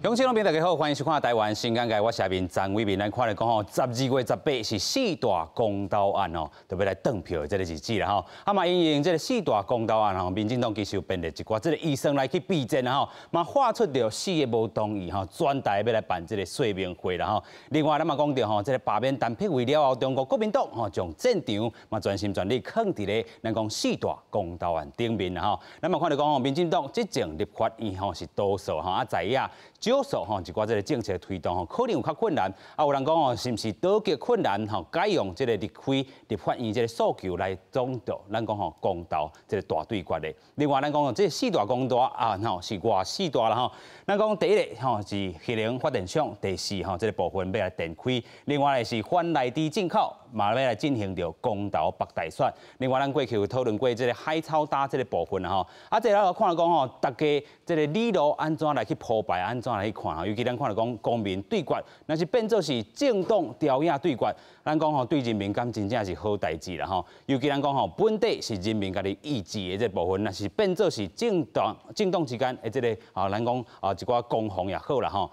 乡親朋友大家好，歡迎收看《台灣新眼界》，我是阿明張偉民。咱看來講吼，12月18是四大公投案哦，特別來轉票的這個日子啦吼。啊嘛，因應這個四大公投案吼，民進黨其實有編列一寡這個預算來去備戰啦吼，嘛畫出著四個無同意吼，全台欲來辦這個說明會啦吼。另外，咱嘛講著吼，這個罷免陳柏惟了後，中國國民黨吼將戰場嘛全心全力囥佇咧咱講四大公投案頂面啦吼。咱嘛看著講吼，民進黨執政立法院吼是多數吼，啊在野少數吼，一寡這個政策推動吼，可能有較困難。啊，有人講吼，是毋是倒極困難吼，改用這個立委立法院這個訴求來總著咱講吼公投這個大對決的。另外，咱講吼，這四大公投案吼是偌四大啦吼。咱講第一个吼是核能發電廠，第四吼這个部分欲來電開。另外是反萊豬進口，嘛欲來進行著公投北大選。另外，咱過去有討論過這个海草礁這个部分啦吼。啊，這個咱看講吼，大家這个理路按怎來去鋪排，按怎來去看吼？尤其咱看著講公民對決，若是變做是政黨朝野對決，咱講吼對人民敢真正是好代誌啦吼。尤其咱講吼本底是人民家己意志的這个部分，若是變做是政黨政黨之間的這个啊，咱講啊一寡攻防也好啦吼。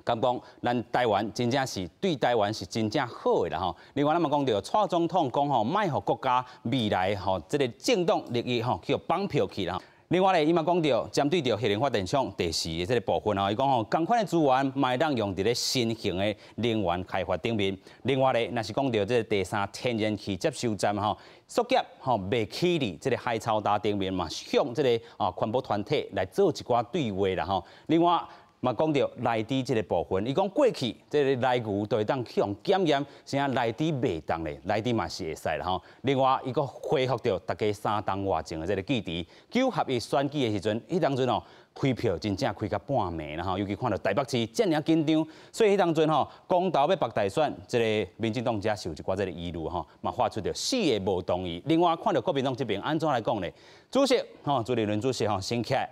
敢講咱台灣真正是對台灣是真正好的啦吼。另外，咱嘛講著蔡總統講吼，莫予國家未來吼這个政黨利益吼去予綁票去啦。另外咧，伊嘛講著針對著核能發電廠第四的這个部分吼，伊講吼，仝款的資源嘛會當用佇咧新型的能源開發頂面。另外咧，若是講著這个第三天然氣接收站吼，縮減吼袂起佇這个海草礁頂面嘛，向這个啊環保團體來做一寡對話啦吼。另外，嘛講著萊豬這个部分，伊講過去這个萊牛都會當去予檢驗，啥萊豬袂當咧，萊豬嘛是會使啦吼。另外，伊閣恢復著大家三冬外前的這个記憶，九合一選舉的時陣，彼當陣哦開票真正開到半暝啦吼，尤其看著台北市遮爾緊張，所以彼當陣吼公投欲北大選，這个民進黨遮是有一寡這个疑慮吼，嘛發出著四个無同意。另外，看著國民黨這邊按怎來講咧？主席吼朱立倫主席吼先起來。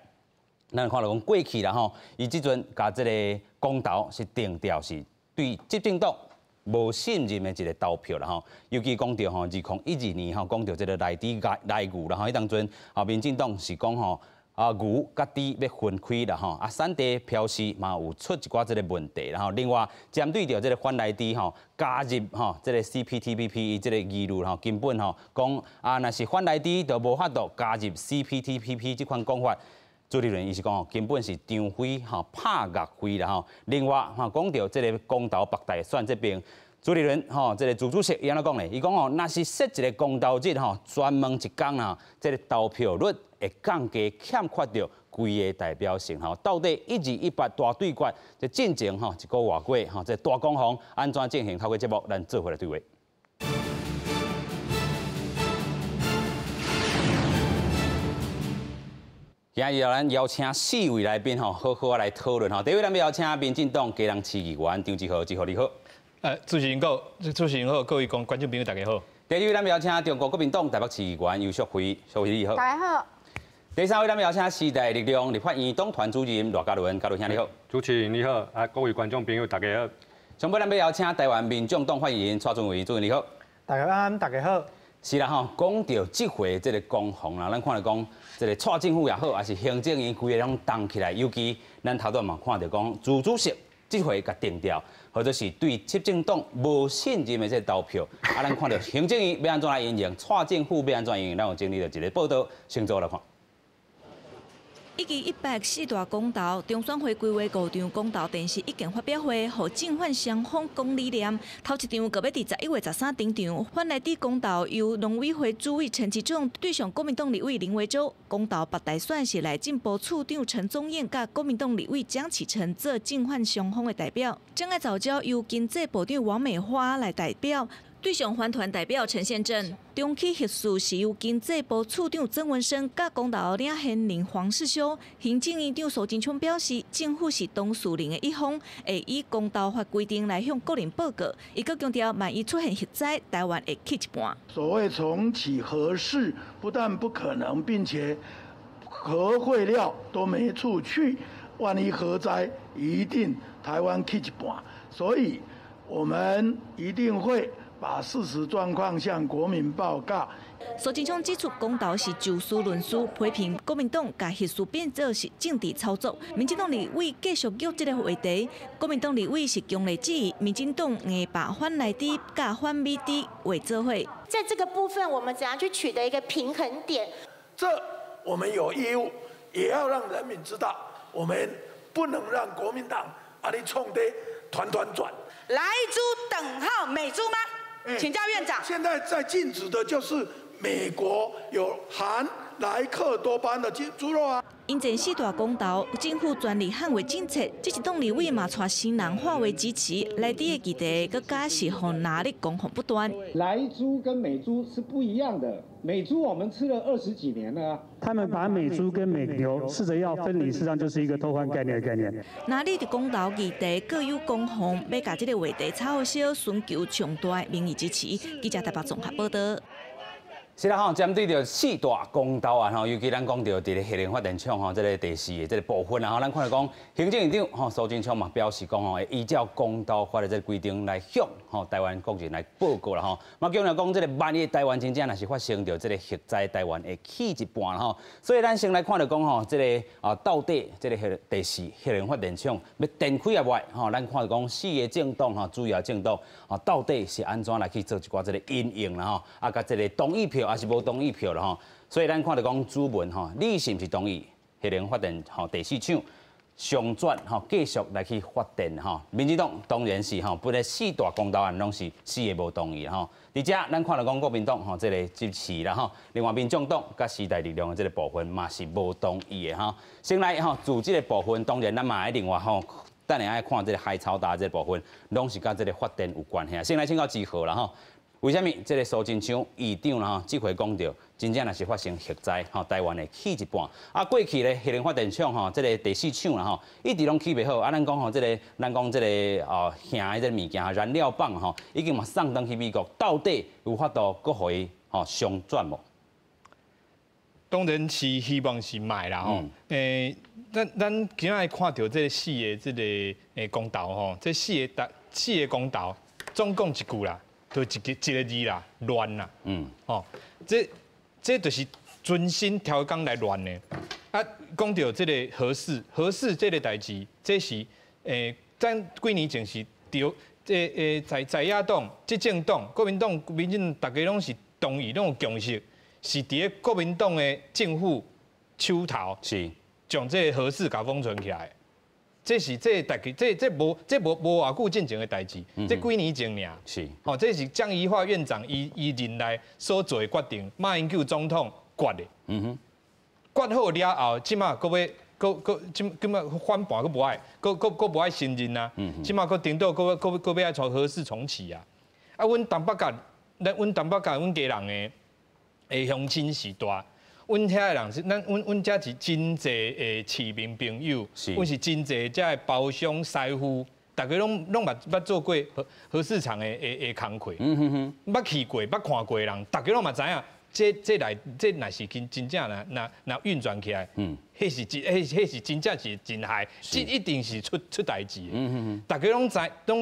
咱看著講過去啦吼，伊這陣共這个公投是定調是對執政黨無信任的一个投票啦吼。尤其講著吼，2012年吼，講著這个萊豬萊牛啦吼，彼當陣啊，民進黨是講吼啊牛佮豬欲分開啦吼，啊產地標示嘛有出一寡這个問題啦吼。另外，針對著這个反萊豬吼加入吼這个 CPTPP 這个疑慮吼，根本吼講啊，若是反萊豬就無法度加入 CPTPP 這款講法。朱立倫伊是講吼，根本是張飛吼拍岳飛啦吼。另外吼，講著這个公投北大選這邊，朱立倫吼，這个朱主席伊按怎講咧？伊講吼，若是設一个公投日吼，專門一工啊，這个投票率會降低，欠缺著規个代表性吼。到底1218大對決，這進前吼一個外過吼，這大攻防按怎進行？透過節目，咱做伙來對話。今日咱邀請四位來賓吼，好好來討論吼。第一位，咱要邀請民進黨基隆市議員張志豪，志豪你好。主持人好，主持人好，各位觀眾朋友大家好。第二位，咱邀請中國國民黨台北市議員游淑慧，淑慧你好。大家好。第三位，咱邀請時代力量立法院黨團主任賴嘉倫，嘉倫兄你好。主持人你好，啊各位觀眾朋友大家好。上尾，咱欲邀請台灣民眾黨發言人蔡俊偉，主任你好。大家安，大家好。是啦吼，講著這回這个攻防啦，咱看著講這个蔡政府也好，抑是行政院規个攏動起來，尤其咱頭拄嘛看著講，朱主席這回共定調，或者是對執政黨無信任的這个投票，啊，咱看著行政院欲按怎來因應，蔡政府欲按怎因應，咱有整理著一个報道，先做來看。1218四大公投，中選會規劃五場公投電視意見發表會，予正反雙方講理念。頭一場閣欲佇11月13登場，反萊豬公投由農委會主委陳吉仲對上國民黨立委林維洲，公投北大選是內政部次長陳宗彥佮國民黨立委江啟臣做正反雙方的代表。珍愛藻礁由經濟部長王美花來代表。對上環團代表陳憲政，重啟核四是由經濟部次長曾文生佮公投領銜人黃世修。行政院長蘇貞昌表示，政府是當事人的一方，會依公投法規定來向國人報告。伊閣強調，萬一出現核災，台灣會去一半。所謂重啟核四，不但不可能，並且核廢料都沒處去，萬一核災，一定台灣去一半。所以，我們一定會把事實狀況向國民報告。蘇貞昌指出，公投是就事論事，批評國民黨共核四變做是政治操作。民進黨立委繼續約這个話題，國民黨立委是強烈質疑，民進黨硬把反萊豬佮反美豬畫做伙。在這個部分，我們怎樣去取得一個平衡點？這我們有義務，也要讓人民知道，我們不能讓國民黨按呢創得團團轉。萊豬等號美豬嗎？請教院長。現在在禁止的就是美國有含萊克多巴胺的豬肉啊。因前四大公投，政府全力捍衛政策，這一黨立委嘛帶新人化為支持，萊豬的議題，閣加是予藍綠攻防不斷。萊豬跟美豬是不一樣的，美豬我們吃了20幾年了。他們把美豬跟美牛試着要分離，事實上就是一個偷換概念的概念。藍綠佇公投議題各有攻防，欲共這个話題炒燒，尋求上大民意支持。記者台北綜合報道。是啦吼，針對著四大公投案吼，尤其咱講著佇咧核能發電廠吼，這个第四的這个部分啊吼，咱看著講行政院長吼蘇貞昌嘛表示講吼，會依照公投法的這个規定來向吼台灣國人來報告啦吼。嘛強調講這个萬一台灣真正若是發生著這个核災，台灣會去一半啦吼。所以咱先來看著講吼，這个啊到底這个核第四核能發電廠欲電開抑袂吼？咱看著講四个政黨吼，主要政黨啊，到底是按怎來去做一寡這个因應啦吼？啊，佮這个同意票。抑是無同意票啦吼，所以咱看著講主文吼，你是毋是同意核能發電吼第四廠上轉吼繼續來去發電吼？民進黨當然是吼，本來四大公投案攏是四个無同意吼。佇遮咱看著講國民黨吼這个支持啦吼，另外民眾黨佮時代力量的這个部分嘛是無同意的吼。先來吼自這个部分，當然咱嘛愛另外吼。等下愛看這个海草達這个部分，攏是佮這个發電有關係。先來請教志豪啦吼。為啥物這个蘇貞昌院長啦吼，這回講著真正若是發生核災吼，台灣會去一半。啊，過去咧核能發電廠吼，這个第四廠啦吼，一直攏起袂好。啊，咱講吼，這个咱講這个哦，燃的這个物件燃料棒吼，已經嘛送轉去美國，到底有法度閣予伊吼商轉無？當然是希望是莫啦吼。咱今仔看著這四个這个公投吼，這四个公投總共一句啦。就一个字啦，亂啦。吼，這就是存心刁工來亂的。啊，講著這个核四，核四這个代誌，這是咱幾年前是著這在野黨、執政黨、國民黨、民進黨，逐家攏是同意，攏有共識，是佇咧國民黨的政府手頭，將這个核四共封存起來。這是這代誌，這無偌久進前的代誌，這幾年前爾。吼，這是江宜樺院長伊任內所做的決定，馬英九總統決的。決好了後，這馬閣欲閣閣這馬反叛閣無愛，閣無愛承認啊。這馬閣顛倒，閣欲愛從核四重啟啊。啊，阮東北角，咱阮東北角，阮家人的鄉親是大。阮遐的人是，咱阮阮遮是真濟的市民朋友，阮是真濟遮的包商師傅，逐家攏捌做過核四廠的工課，捌去過、捌看過的人，逐家攏嘛知影，這若是真正若運轉起來，彼是真正是真害，這一定是出代誌的。逐家攏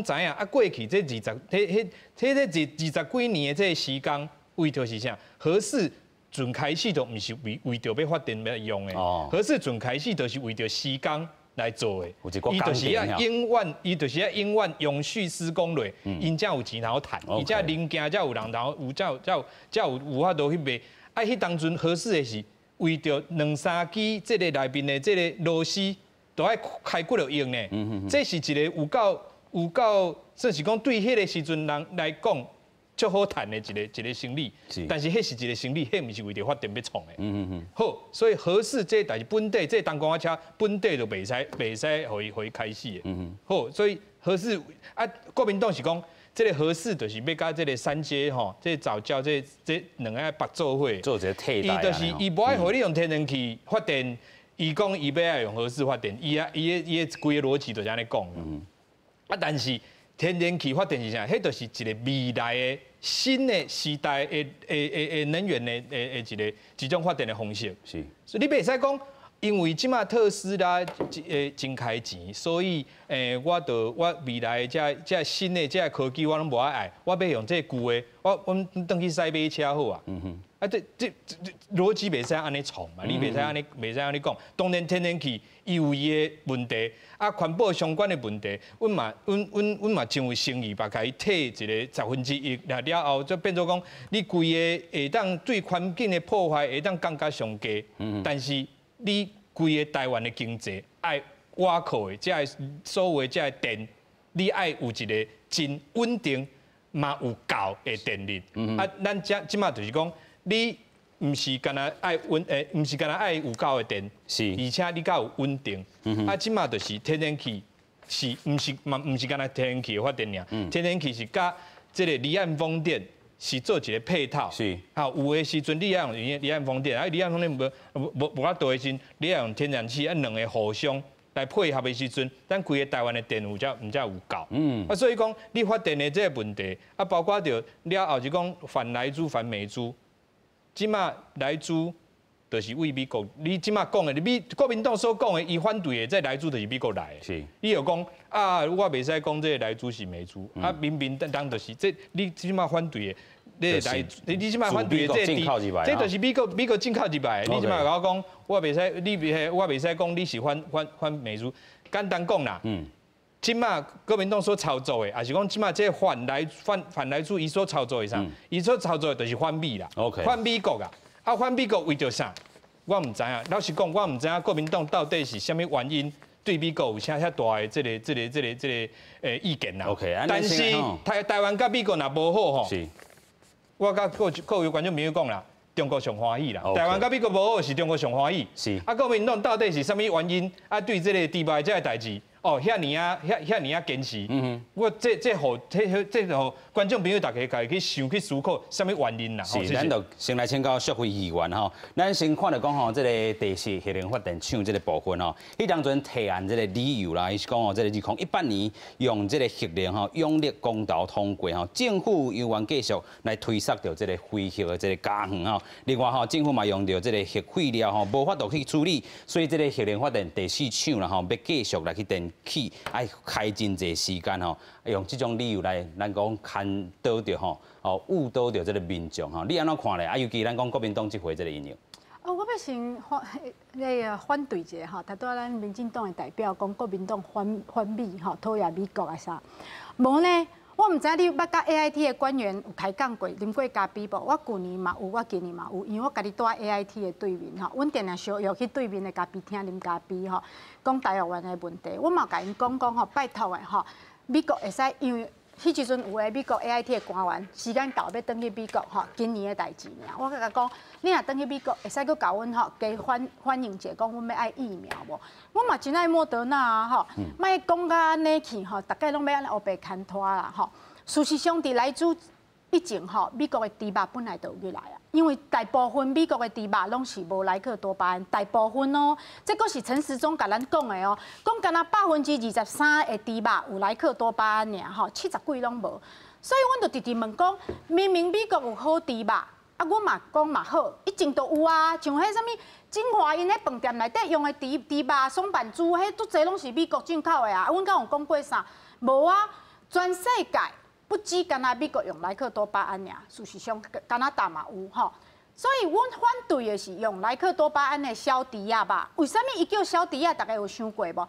知影，啊，過去這二十、彼彼彼這二十幾年的這个時間，為著是啥？核四從開始就毋是為著欲發電欲用的，核四從開始就是為著施工來做的。伊就是愛永遠，伊就是愛永遠永續施工落，𪜶才有錢通趁，伊才零件才有人通有，才有法度去賣。啊，彼當陣核四的是為著兩三支這个內面的這个螺絲都愛開骨落用呢。這是一个有夠，算是講對彼个時陣人來講，足好趁的一个生意，但是彼是一个生意，彼毋是為著發電欲創的。好，所以核四這代誌本底這東光車本底就袂使予伊開始的。好，所以核四啊，國民黨是講，這个核四就是欲佮這个三接吼，這个藻礁這兩个縛做伙，做一个替代。伊就是伊無愛予你用天然氣發電，伊講伊欲愛用核四發電，伊啊伊的伊的規个邏輯就是按呢講。啊，但是天然氣發電是啥？彼就是一个未來的新的時代的能源的一種發電的方式。所以你袂使講，因為這馬特斯拉真開錢，所以我未來這新的這科技我攏無愛愛，我欲用這舊的，我轉去賽馬車好啊。啊，這邏輯袂使按呢創嘛，你袂使按呢講。當然天然氣伊有伊的問題，啊，環保相關的問題，阮嘛真有誠意，把共伊退一個1/10，了了後就變做講，你規个會當對環境的破壞會當降甲上低，但是你規個台灣的經濟愛倚靠的，這个所謂這个電，你愛有一個真穩定嘛有夠的電力。啊，咱這這馬就是講，你毋是干焦愛穩，毋是干焦愛有夠的電，而且你較有穩定。啊，這馬就是天然氣，是毋是嘛？毋是干焦天然氣的發電爾，天然氣是佮這個離岸風電是做一個配套。好，有的時陣你愛用離岸風電，啊，離岸風電無法度的時陣，你愛用天然氣，啊，兩个互相來配合的時陣，咱規個台灣的電有才毋才有夠。啊，所以講你發電的這個問題，啊，包括著了後是講反萊豬、反美豬。這馬萊豬就是為美國，你這馬講的，你美國民黨所講的，伊反對的這萊豬就是美國來的。你又講啊，我袂使講這個萊豬是美豬，啊，明明人就是這，你這馬反對的，你來，你這馬反對的這個，這就是美國進口入來的。你這馬共我講，我袂使，你袂，我袂使講你是反美豬。簡單講啦，這馬國民黨所操作的，抑是講這馬這反萊豬，伊所操作的啥？伊所操作的就是反美啦，反美國啊，啊反美國為著啥？我毋知影。老實講，我毋知影國民黨到底是啥物原因對美國有啥遐大的這個意見啦。 但是台灣佮美國若無好吼，我佮各位觀眾朋友講啦，中國上歡喜啦。台灣佮美國無好是中國上歡喜。啊，國民黨到底是啥物原因？啊，對這個豬肉這个代誌？哦，遐爾仔，遐爾仔堅持，我這予這予觀眾朋友大家家己去想去思考，啥物原因啦？是，咱就先來請教淑惠議員吼。咱先看著講吼，這个第四核能發電廠這个部分吼，彼當陣提案這个理由啦，伊是講吼，這个2018年用這个核能吼，勇力公投通過吼，政府猶原繼續來推捒著這个非核的這个家園吼。另外吼，政府嘛用著這个核廢料吼，無法度去處理，所以這个核能發電第四廠啦吼，欲繼續來去電去愛開真濟時間吼，用這種理由來咱講牽導著吼，哦誤導著這个民眾吼，你按怎看咧？啊，尤其咱講國民黨這回這个應用。哦，我欲先反對一下吼，頭拄仔咱民進黨的代表講國民黨反美吼，討厭美國啊啥？無呢，我毋知你捌佮 AIT 的官員有開講過，啉過咖啡無？我舊年嘛有，我今年嘛有，因為我家己住佇 AIT 的對面吼，阮定定相約去對面的咖啡廳啉咖啡吼，講台灣的問題。我嘛共𪜶講講吼，拜託的吼，美國會使因為彼時陣有的美國 AIT 的官員，時間到欲轉去美國吼，今年的代誌爾。我共伊講，你若轉去美國，會使閣共阮吼加反映一下，講阮欲愛疫苗無？我嘛真愛莫德納啊吼，莫講甲按呢去吼，逐家攏欲按呢烏白牽拖啦吼。事實上，佇萊豬以前吼，美國的豬肉本來就有入來啊，因為大部分美國的豬肉攏是無萊克多巴胺，大部分哦，這閣是陳時中共咱講的哦，講干焦23%的豬肉有萊克多巴胺爾吼，七十幾攏無，所以阮就直直問講，明明美國有好豬肉，啊，阮嘛講嘛好，以前都有啊，像彼啥物錦華𪜶彼飯店內底用的豬肉、松阪豬，彼足濟攏是美國進口的啊，阮敢有講過啥？無啊，全世界。不止干焦美國用萊克多巴胺爾，事實上加拿大嘛有吼，所以阮反對的是用萊克多巴胺的小豬仔肉。為啥物伊叫小豬仔？大家有想過無？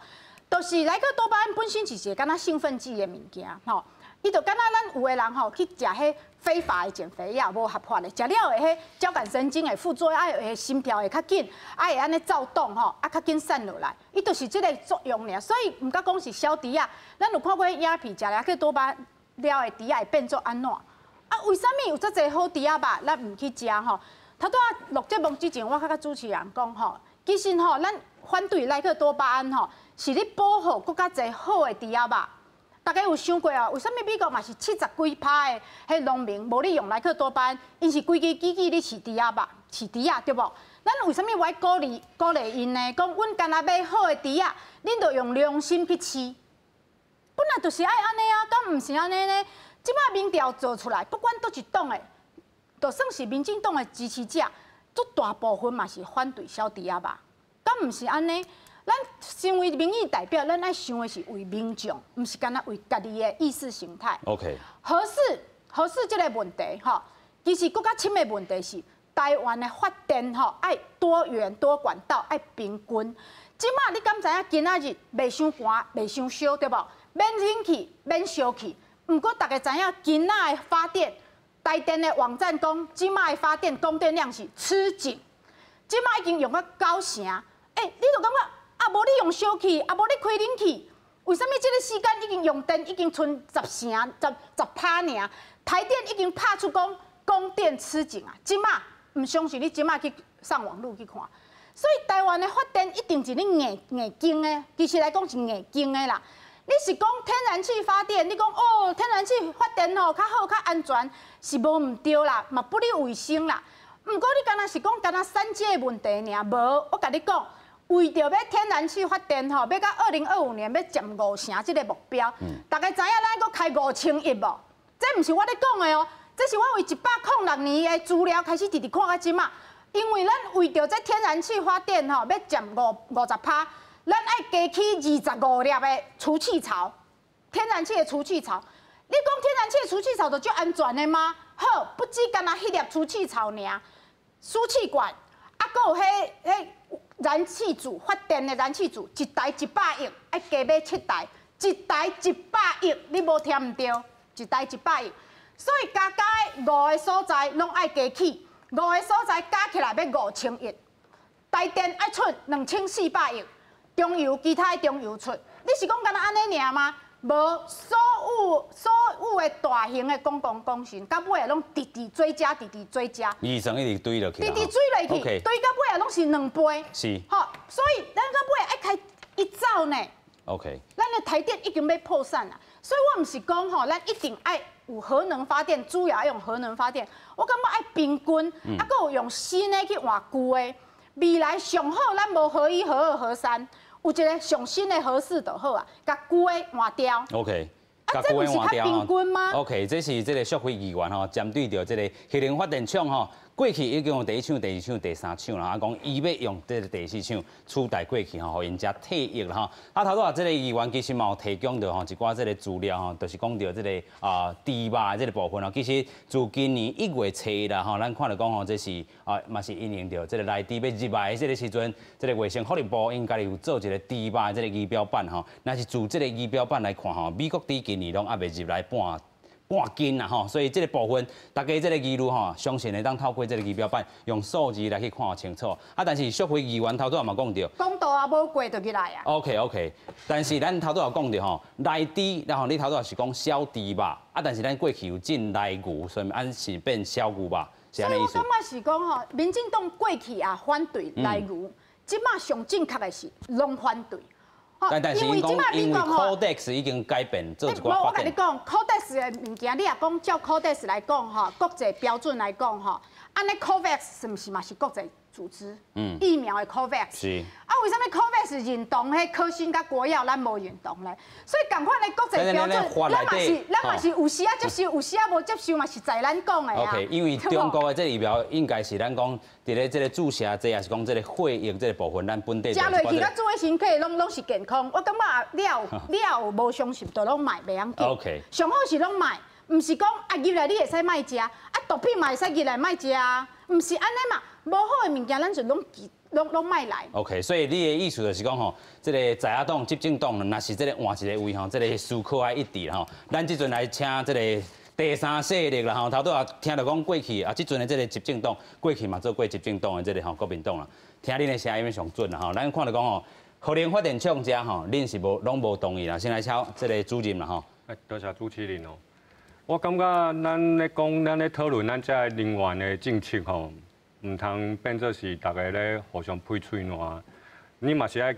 就是萊克多巴胺本身就是一个敢若興奮劑的物件吼，伊就敢若咱有的人吼去食彼非法的減肥藥，無合法的，食了會彼交感神經會副作用，啊會心跳會較緊，啊會按呢躁動吼，啊較緊散落來，伊就是這个作用爾。所以毋敢講是小豬仔，咱有看過影片，食萊克多巴胺了的豬仔會變做按怎？啊，為啥物有遮濟好豬仔肉，咱毋去食吼？頭拄仔錄節目之前，我較佮主持人講吼，其實吼，咱反對萊克多巴胺吼，是咧保護閣較濟好的豬仔肉。大家有想過啊？為啥物美國嘛是七十幾趴的彼農民無咧用萊克多巴胺，𪜶是規支機器咧飼豬仔肉，飼豬仔對無？咱為啥物無愛鼓勵𪜶呢？講阮干焦買好的豬仔，恁著用良心去飼。本來就是愛按呢啊，敢毋是按呢呢？這擺民調做出來，不管佗一黨的，就算是民進黨的支持者，足大部分嘛是反對小豬仔肉。敢毋是按呢。咱身為民意代表，咱愛想的是為民眾，毋是干焦為家己的意識形態。 核四這個問題，吼，其實閣較深的問題是台灣的發電吼，愛多元多管道，愛平均。這馬你敢知影？今仔日袂傷寒，袂傷燒，對無？免冷氣，免燒氣。毋過大家知影，今仔的發電，台電的網站講，這馬的發電供電量是吃緊，這馬已經用到9成。欸，你就感覺啊，無你用燒氣，啊無你開冷氣，為啥物這個時間已經用電已經賰10成、10%爾？台電已經拍出講供電吃緊啊！這馬毋相信你，這馬去上網路去看。所以台灣的發電一定是咧硬硬經的，其實來講是硬經的啦。你是講天然氣發電，你講哦，天然氣發電吼較好較安全，是無毋對啦，嘛不利衛生啦。毋過你敢若是講敢若三接的問題爾，無，我共你講，為著欲天然氣發電吼，欲到2025年欲佔5成這個目標，大家知影咱閣開5000億無？這毋是我咧講的哦，這是我為106年的資料開始直直看到這馬，因為咱為著這天然氣發電吼，欲佔50%。咱愛加起25粒的儲氣槽，天然氣的儲氣槽。你講天然氣的儲氣槽就足安全的嗎？好，不止干焦彼粒儲氣槽爾，輸氣管，啊，閣有彼燃氣組發電的燃氣組，一台100億，愛加買7台，一台100億，你無聽毋對，一台100億。所以加加5個所在攏愛加起，5個所在加起來欲5000億，台電愛出2400億。中油其他的中油出，你是講干焦按呢爾嗎？無，所有的大型的公共工程，到尾攏直直追加，直直追加。預算一直堆落去。直直追落去，堆到尾攏是2倍。吼，所以咱到尾愛開一兆呢。 咱的台電已經欲破產啦，所以我毋是講吼，咱一定愛有核能發電，主要愛用核能發電。我感覺愛平均，啊，閣有用新的去換舊的。未來上好，咱無核一、核二、核三。有一個上新的核四就好啊，共舊的換掉。 OK，啊，這毋是較平均嗎？OK，這是這個淑惠議員吼，針對著這個核能發電廠吼，過去已經有第一廠、第二廠、第三廠啦，啊，講伊欲用這個第四廠取代過去吼，予𪜶遮退役啦吼。啊，頭拄仔這個議員其實嘛有提供著吼一寡這個資料吼，就是講著這個啊豬肉的這個部分吼。其實自今年1月初啦吼，咱看著講吼，這是啊嘛是因應著這個內地欲入來的這個時陣，這個衛生福利部𪜶家己有做一個豬肉的這個儀表板吼。若是自這個儀表板來看吼，美國豬今年攏猶未入來半斤啦吼，所以這個部分，大家這個疑慮吼，相信會當透過這個儀表板用數字來去看清楚。啊，但是淑惠議員頭拄仔嘛講著，公道也無過就入來啊。 OK，但是咱頭拄仔講著吼，來豬，然後你頭拄仔是講小豬肉，啊，但是咱過去有進來牛，所以按是變小牛肉，是按呢意思。所以我感覺是講吼，民進黨過去也反對來牛，這馬上正確的是攏反對。但是因講，因為 Codex 已經改變做一寡發我共你講，Codex 的物件，你若講照 Codex 來講吼，國際標準來講吼，按呢 COVAX 是毋是嘛是國際組織？疫苗的 COVAX。啊，為啥物 COVAX 認同彼科興佮國藥，咱無認同咧？所以仝款的國際標準，咱嘛是有時仔接受，有時仔無接受嘛是在咱講的啊。 OK，因為中國的這個疫苗應該是咱講佇咧這個注射劑，還是講這個血液這個部分，咱本地。食落去佮做身體攏攏是健康。我感覺你也有無相信，就攏莫袂要緊。 上好是攏莫，毋是講啊入來你會使莫食，啊毒品嘛會使入來莫食啊，毋是按呢嘛。無好的物件，咱就攏攏攏莫來。 OK，所以你的意思就是講吼，這個在野黨執政黨，若是這個換一個位吼，這個思考愛一致吼。咱這陣來請這個第三勢力啦吼，頭拄仔聽著講過去啊，這陣的這個執政黨過去嘛做過執政黨的這個吼國民黨啦，聽恁的聲音上準啦吼。咱看著講吼，核能發電廠遮吼，恁是無攏無同意啦。先來請這個主任啦吼。哎，多謝主持人哦。我感覺咱咧講，咱咧討論咱這個能源的政策吼，毋通變做是逐个咧互相批喙瀾。你嘛是愛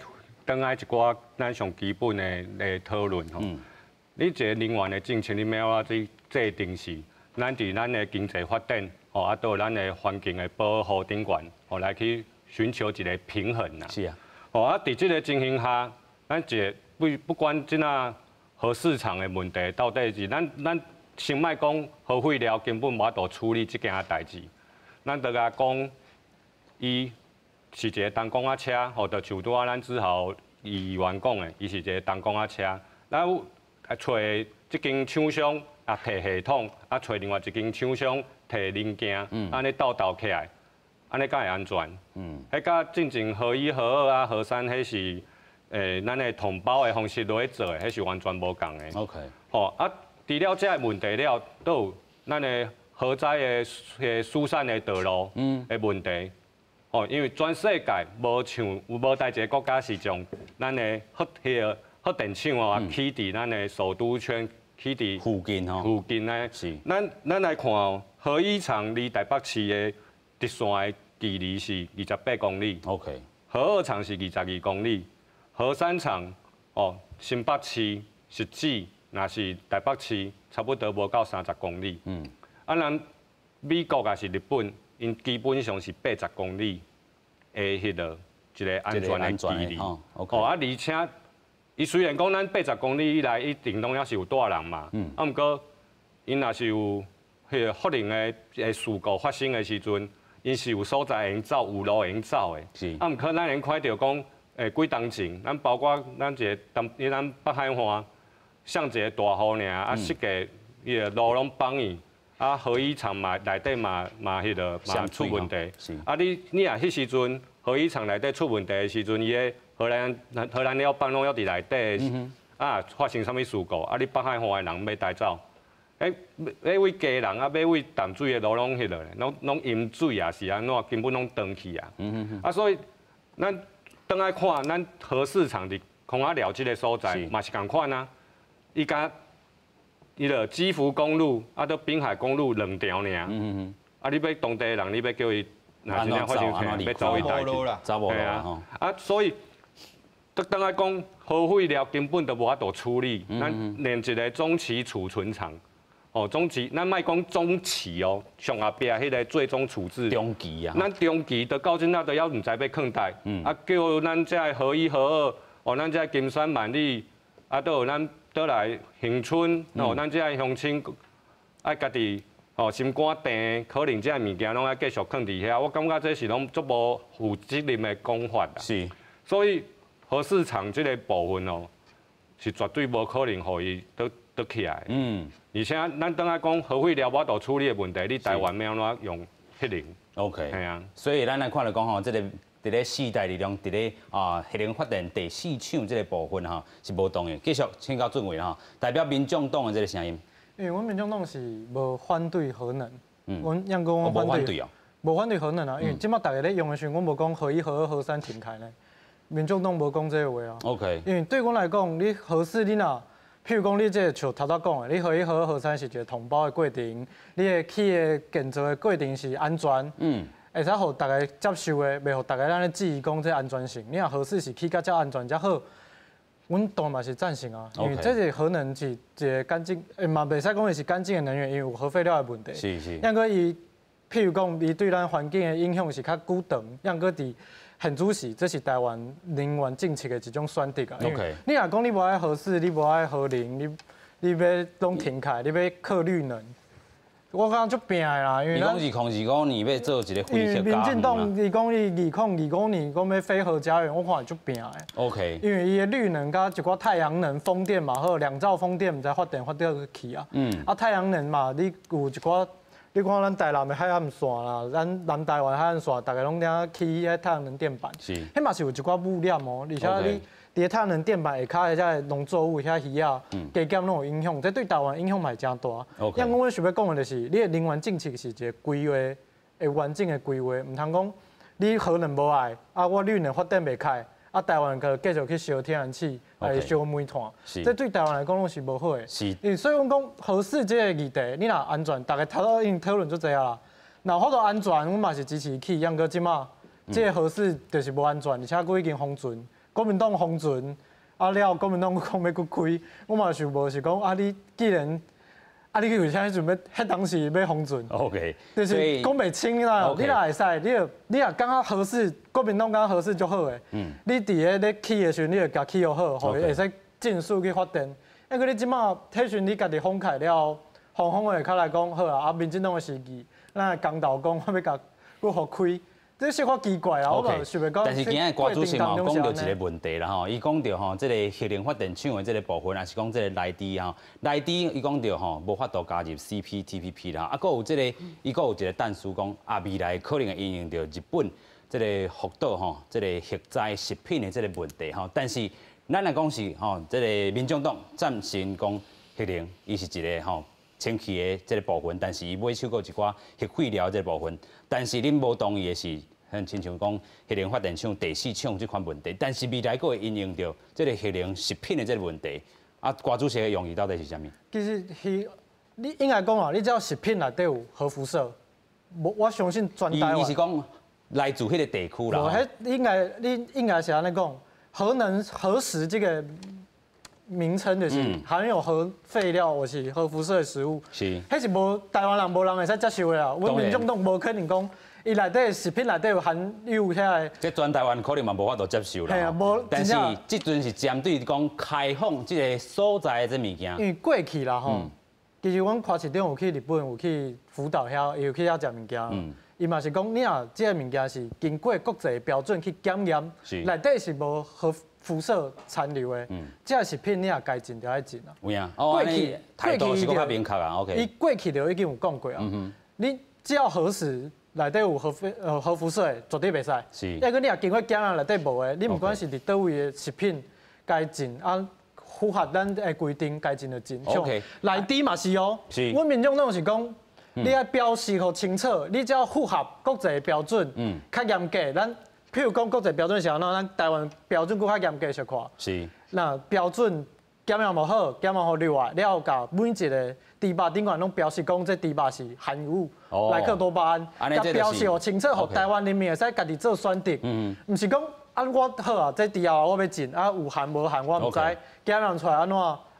轉來一寡咱上基本的討論吼。你一個能源的政策，你欲按怎去制定是，咱佇咱的經濟發展，吼啊，到咱的環境的保護頂懸，吼來去尋求一個平衡啦。吼啊，佇這個情形下，咱一個不管這若核市場的問題，到底是咱先莫講核廢料根本無法度處理這件代誌，咱就共講，伊是一个重工仔车，吼，就像拄仔咱志豪议员讲的，伊是一个重工仔车。咱有揣這間廠商啊，提系統，啊揣另外一間廠商提零件，按呢鬥鬥起來，按呢敢會安全？彼佮進前核一、核二啊、核三，彼是咱的統包的方式落去做的，彼是完全無仝的。 吼啊，除了這个問題了，都有咱的核災的彼疏散的道路的問題。吼，因為全世界無像有無佗一个國家是將咱的核彼个核電廠哦起佇咱的首都圈，起佇附近吼。附近呢。咱來看哦，核一廠離台北市的直線的距離是28公里。 核二廠是22公里，核三廠哦，新北市實際若是台北市，差不多無到30公里。啊，咱美國抑是日本，𪜶基本上是80公里的彼个一个安全的距離。哦，啊，而且伊雖然講咱八十公里以內一定攏猶是有住人嘛，啊，毋過𪜶若是有彼个核能的事故發生的時陣，𪜶是有所在會用走，有路會用走的。啊，毋過咱會看著講，幾冬前，咱包括咱一个東，咱北海岸，上一个大雨爾，啊，設計伊个路攏崩去，啊，核一廠嘛內底嘛嘛彼个嘛出問題。啊，你若彼時陣核一廠內底出問題的時陣，伊个核燃料棒攏猶佇內底，啊，發生啥物事故？啊，你北海岸的人欲佗走？欲為家人啊，欲為淡水的路攏彼落咧，攏攏淹水啊，是按怎？根本攏斷去啊！啊，所以咱轉來看，咱核四廠佇空仔寮這个所在嘛是仝款啊。伊共伊著基福公路啊，到濱海公路兩條爾。啊，你欲當地的人，你欲叫伊若真正發生啥，欲走去佗去？走無路啦！啊，所以。轉來講，核廢料根本就無法度處理，咱連一个中期儲存廠，哦，中期，咱莫講中期哦，上後壁彼个最終處置。中期啊。咱中期都到這仔都猶毋知欲囥佗，啊，叫咱這个核一、核二，哦，咱這个金山萬里，啊，都有咱倒來恆春，哦，咱這个鄉親愛家己，哦，心肝病，可能這个物件攏愛繼續囥佇遐，我感覺這是攏足無負責任的講法啦。所以。核四廠這个部分哦，是絕對無可能予伊倒倒起來。而且咱轉來講核廢料無法度處理的問題，你台灣欲按怎用核能？OK。係啊。所以咱來看來講吼，這个佇咧四大力量，佇咧啊核能發電第四廠這个部分吼是無同的。繼續請教俊偉吼，代表民眾黨的這个聲音。因為阮民眾黨是無反對核能，阮抑閣阮反對，無反對核能啊。因為這擺大家咧用的時陣，阮無講核一、核二、核三停開呢。民眾黨無講這个話啊。 因為對阮來講，你核四你若，譬如講你這个像頭拄講的，你核一、核二、核三是一个統包的過程，你的起的建造的過程是安全，會使予大家接受的，袂予大家按呢質疑講這安全性。你若核四是起較遮安全才好，阮當然嘛是贊成啊。因為這是核能是一个乾淨，嘛袂使講伊是乾淨的能源，因為有核廢料的問題。抑閣伊，譬如講伊對咱環境的影響是較久長，抑閣佇現主時，這是台灣能源政策的一種選擇啊。你若講你無愛核四，你無愛核能，你欲攏停開，你欲靠綠能，我感覺足拚的啦。因為咱2025年欲做一个因為民進黨伊講伊2025年講欲非核家園，我看會足拚的。 因為伊的綠能佮一寡太陽能、風電嘛好，2兆風電毋知發電發著去啊。啊，太陽能嘛，你有一寡。你看咱台南的海岸線啦，咱南台灣海岸線，逐家攏佇起彼太陽能電板，彼嘛是有一寡污染哦。而且你佇咧太陽能電板下跤遐個農作物、遐魚仔，加減攏有影響，這對台灣影響嘛會誠大。因為阮想欲講的就是，你的能源政策是一个規劃，會完整的規劃，毋通講你核能無愛，啊我綠能發電袂開，啊台灣閣繼續去燒天然氣，還是燒煤炭，這對台灣來講攏是無好的。因為所以阮講核四這个議題，你若安全，逐家頭拄已經討論足濟啊啦。若有法度安全，阮嘛是支持起。抑毋過這馬這个核四就是無安全，而且閣已經封存，國民黨封存，啊了國民黨閣講欲閣開，我嘛想無是講啊你既然啊你為啥彼陣欲彼當時欲封存就是講袂清啦。你若會使，你著你若感覺核四，國民黨感覺核四足好的，你佇咧咧起的時陣，你著共起予好，予伊會使盡速去發電。抑閣你這馬彼時陣你家己封起了，封封的較來講好啊，啊民進黨的時期，咱的公投講我欲共閣予開，這小可奇怪啊，我嘛想袂講。但是今日郭主席嘛講著一個問題啦吼，伊講著吼，這個核能發電廠的這個部分，還是講這個萊豬吼，萊豬伊講著吼，無法度加入 CPTPP 啦，啊，閣有這個，伊閣有一個但書講啊，未來可能會因應著日本這個福島吼，這個核災食品的這個問題吼，但是咱來講是吼，這個民眾黨贊成講核能，伊是一個吼清氣的這個部分，但是伊買手閣一寡核廢料這個部分，但是恁無同意的是，很親像講核能發電廠第四廠這款問題，但是未來閣會因應著這個核能食品的這個問題，啊，郭主席的用意到底是啥物？其實，彼你應該講啊，你只要食品內底有核輻射，無我相信全台灣。伊是講來自彼個地區啦。無，彼應該你應該是按呢講，核能核食這個名稱就是含有核廢料或是核輻射的食物，是，彼是無台灣人無人會使接受的啦。阮民眾黨無可能講，伊內底食品內底有含有遐個。這全台灣可能嘛無法度接受啦。嘿啊，無。但是這陣是針對講開放這個所在的這物件。因為過去啦吼，其實阮柯市長有去日本，有去福島遐，有去遐食物件。伊嘛是講，你若這個物件是經過國際標準去檢驗，內底是無核輻射殘留的，這個食品你若該進就愛進啊。有影，過去態度是閣較明確啊。OK。伊過去就已經有講過啊。你只要核食內底有核輻射的，絕對袂使。是。抑閣你若經過檢驗內底無的，你毋管是佇佗位的食品該進啊，符合咱的規定該進就進。 OK。內底嘛是哦。是。阮民眾黨是講。你愛標示予清楚，你只要符合國際標準，較嚴格。咱譬如講國際標準是按怎，咱台灣標準閣較嚴格小可。是。那標準檢驗無好，檢驗予落來了後，共每一個豬肉頂懸攏標示講這豬肉是含有萊克多巴胺，共標示予清楚，予台灣人民會使家己做選擇。毋是講啊，我好啊，這豬肉我欲進啊，有含無含我毋知，檢驗出來按怎？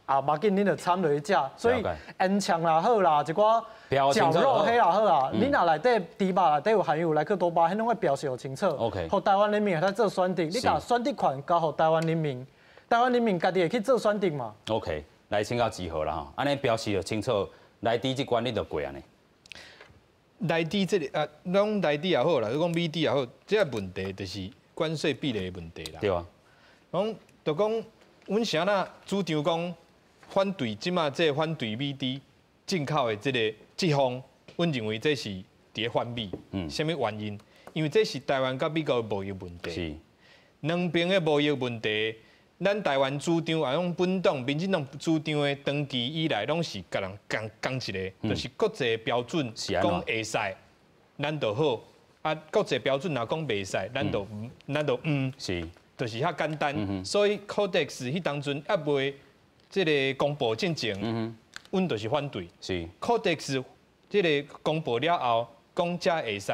啊，無要緊，恁就摻落去食。所以煙腸也好啦，一寡絞肉彼也好啊，你若內底豬肉內底有含有萊克多巴胺，彼攏愛標示予清楚。 OK，予台灣人民會使做選擇。你共選擇權交予台灣人民，台灣人民家己會去做選擇嘛。 OK，來請教志豪啦吼，按呢標示予清楚，萊豬這關你就過按呢。萊豬這個啊，攏萊豬也好啦，你講美豬也好，這個問題就是關稅壁壘的問題啦。對啊。講就講，阮是按怎主張講？反對這馬這個反對美豬進口的這個這方，阮認為這是佇咧反美。啥物原因？因為這是台灣佮美國的貿易問題。是。兩邊的貿易問題，咱台灣主張啊，用本黨、民進黨主張的長期以來，攏是共人仝仝一個，就是國際標準講會使，咱就好；啊，國際標準若講袂使，咱就咱就毋。是。就是遐簡單。所以 Codex 彼當陣猶未這個公布進前，阮就是反對。是。 Codex 這個公布了後，講這會使，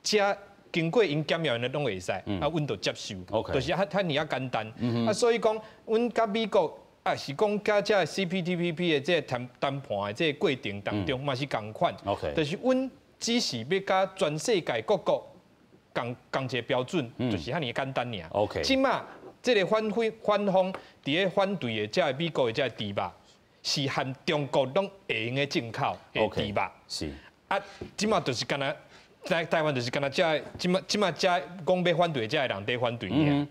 這經過𪜶檢驗的攏會使，啊，阮就接受。就是遐遐爾仔簡單。啊，所以講，阮佮美國啊，是講佮這個 CPTPP 的這個談談判的這個過程當中，嘛是仝款。 就是阮只是欲佮全世界各國仝仝一個標準，就是遐爾簡單爾。這馬這個反反反方佇咧反對的，這個美國的這個豬肉，是含中國攏會用得進口的豬肉。是。啊，這馬就是敢若台台灣就是敢若這個，這馬這馬這講欲反對的這個人佇反對爾。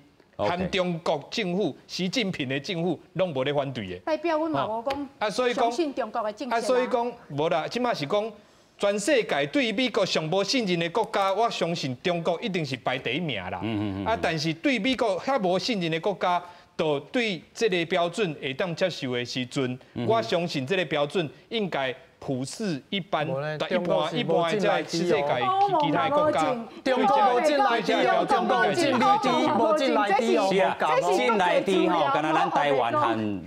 含中國政府、習近平的政府攏無咧反對的。代表阮嘛無講，啊，所以講相信中國的政策。啊，所以講無啦，這馬是講全世界對美國上無信任的國家，我相信中國一定是排第一名啦。啊，但是對美國遐無信任的國家，就對這個標準會當接受的時陣，我相信這個標準應該普世一般，一般一般的這個世界其他的國家，中國無進萊豬，中國無進美豬，無進萊豬哦，是啊，進萊豬吼，敢若咱台灣和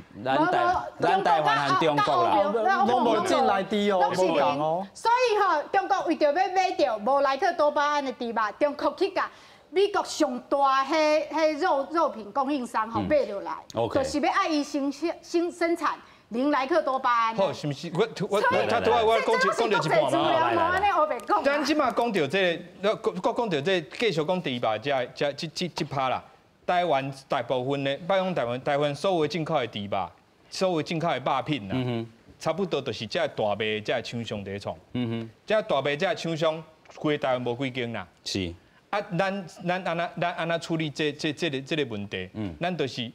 咱台灣和中國啦，攏無進萊豬哦，無仝哦。所以吼，中國為著欲買著無萊克多巴胺的豬肉，中國去共美國上大彼彼肉肉品供應商吼買落來，就是欲愛伊生生生產零萊克多巴胺。好，是毋是？我我他拄仔我講講著一半嘛。咱這馬講著這個，閣講著這個，繼續講豬肉這這這這這趴啦。台灣大部分的，莫講台灣，台灣所有進口的豬肉，所有進口的肉品啦，差不多就是這大賣這廠商佇咧創。這大賣這廠商，規台灣無幾間啦。是。啊，咱按怎處理這個問題？咱就是。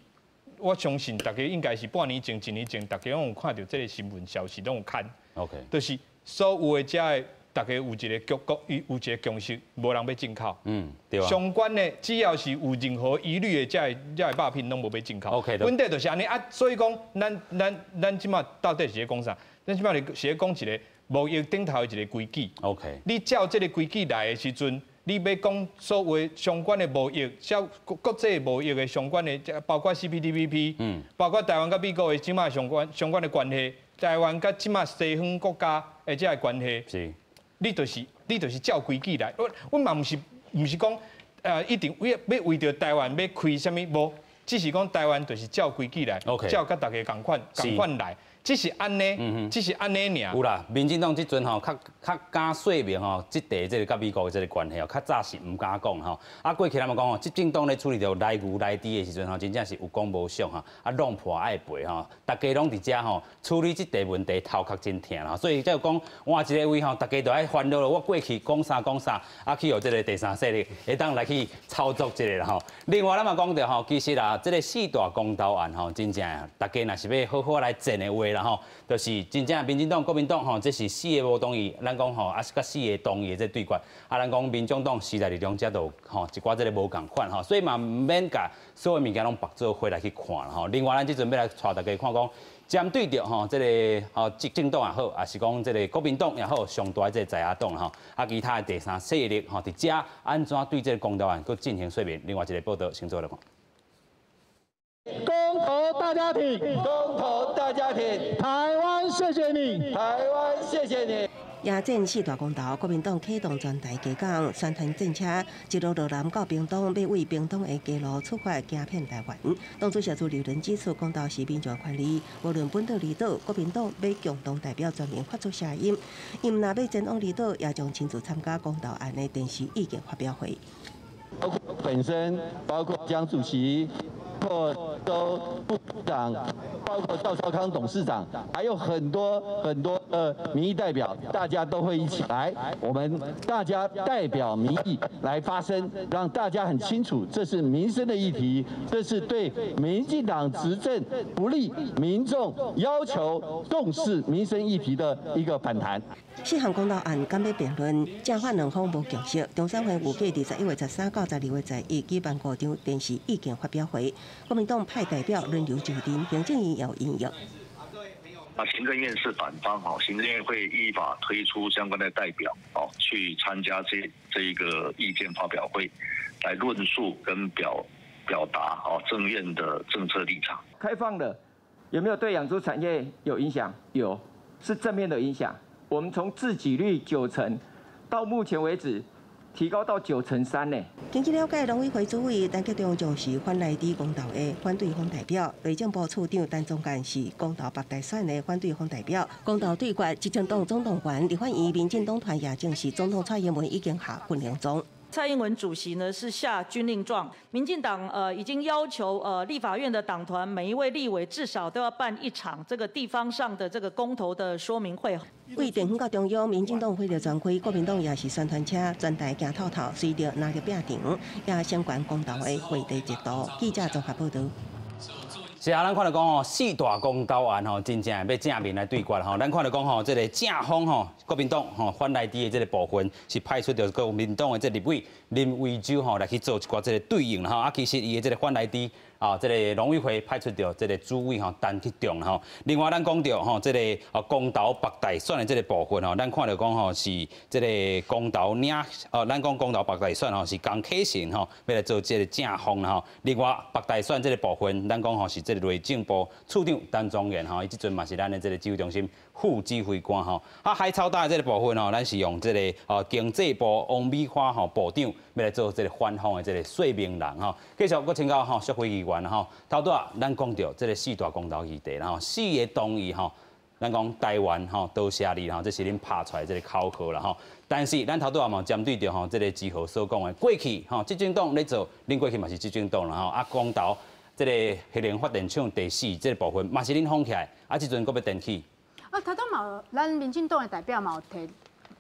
我相信大家應該是半年前、一年前，大家攏有看著這個新聞消息，攏有看。 就是所有的遮的，大家有一個共有一個共識，無人欲進口。對啊。相關的，只要是有任何疑慮的，遮的肉品攏無欲進口。 問題就是按呢啊，所以講，咱這馬到底是咧講啥？咱這馬是咧講一個貿易頂頭的一個規矩。 你照這個規矩來的時陣，你欲講所有相關的貿易，像國際貿易的相關的，包括 CPTPP，包括台灣佮美國的這馬相關的關係，台灣佮這馬西方國家的這个關係，你就是照規矩來。我嘛毋是講，一定為欲為著台灣欲開啥物無，只是講台灣就是照規矩來，照佮大家仝款仝款來。只是按呢，只是按呢爾。有啦，民進黨這陣吼，較敢說明吼，這塊這个佮美國的這个關係哦，較早是毋敢講吼。啊，過去咱嘛講吼，執政黨咧處理著來牛來豬的時陣吼，真正是有講無相吼，啊，弄破愛賠吼，大家攏佇遮吼處理這塊問題，頭殼真疼啦。所以才講換一个位吼，大家都愛煩惱了。我過去講啥講啥，啊，去予這个第三勢力會當來去操作這个啦吼。另外，咱嘛講著吼，其實啦，這个四大公投案吼，真正大家若是欲好好來戰的話啦吼，就是真正民進黨、國民黨吼，這是四个無同意，咱講吼，啊是佮四个同意的這對決，啊，咱講民眾黨時代力量這都吼一寡這个無仝款吼，所以嘛毋免共所有物件攏縛做伙來去看啦吼。另外，咱這陣欲來帶大家看講，針對著吼這个吼執政黨也好，抑是講這个國民黨也好，上大的這个在野黨吼，啊其他的第三勢力吼，佇遮按怎對這个公投案閣進行說明？另外一个報道，先做來看。公投大家挺，公投大家挺，台灣謝謝你，台灣謝謝你。夜戰四大公投，國民黨啟動全台街講宣傳戰車，一路落南到屏東，欲為屏東的街路出發，行遍台灣。黨主席朱立倫指出，公投是民眾權利，無論本島離島，國民黨欲共同代表全民發出聲音。𪜶若欲前往離島，也將親自參加公投案的電視意見發表會。包括本身，包括江主席，包括周部長，包括趙少康董事長，還有很多很多的民意代表，大家都會一起來，我們大家代表民意來發聲，讓大家很清楚，這是民生的議題，這是對民進黨執政不利、民眾要求重視民生議題的一個反彈。四項公投案敢欲辯論，正反兩方無共識。中選會預計佇11月13到12月11舉辦五場電視意見發表會，國民黨派代表輪流就陣，行政院也有應約。啊，行政院是反方哦，行政院會依法推出相關的代表哦，去參加這一個意見發表會，來論述跟表達哦政院的政策立場。開放了，有沒有對養豬產業有影響？有，是正面的影響。我們從自給率9成，到目前為止提高到9.3%呢。根據了解，農委會主委陳吉仲就是反萊豬公投的反對方代表，內政部處長陳宗彥是公投北大選的反對方代表。公投對決，執政黨總動員，立法院民進黨團也正是總統蔡英文已經下軍令狀。蔡英文主席呢是下軍令狀，民進黨已經要求立法院的黨團每一位立委至少都要辦一場這個地方上的這個公投的說明會。為地方到中央，民進黨火力全開，國民黨也是宣傳車全台行透透，隨著藍綠拼場，也相關公投的話題熱度。記者綜合報導。是啊，咱看著講吼，四大公投案吼，真正欲正面來對決吼。咱看著講吼，這个正方吼，國民黨吼反萊豬的這个部分是派出著國民黨的這立委林為洲吼來去做一寡這个對應吼。啊，其實伊的這个反萊豬啊，這个農委會派出著這个主委吼陳吉仲吼。另外，咱講著吼，這个公投北大選的這个部分吼，咱看著講吼是這个公投領哦，咱講公投北大選吼是江啟臣吼欲來做這个正方吼。另外，北大選這个部分，咱講吼是這个內政部處長陳宗彥吼，伊這陣嘛是咱的這个指揮中心副指揮官吼。啊，海草島的這个部分吼，咱是用這个經濟部王美花吼部長欲來做這个反方的這个說明人吼。繼續閣請教吼，淑惠議員吼，頭拄仔咱講著這个四大公投議題，吼，四个同意吼，咱講台灣吼多謝你吼，這是恁拍出來這个口號啦吼。但是咱頭拄仔嘛針對著吼這個志豪所講的，過去吼執政黨咧做，恁過去嘛是執政黨啦吼，啊公投這个核能發電廠第四這个部分嘛是恁封起來，啊這陣閣欲電起。啊，頭拄嘛，咱民進黨的代表嘛有提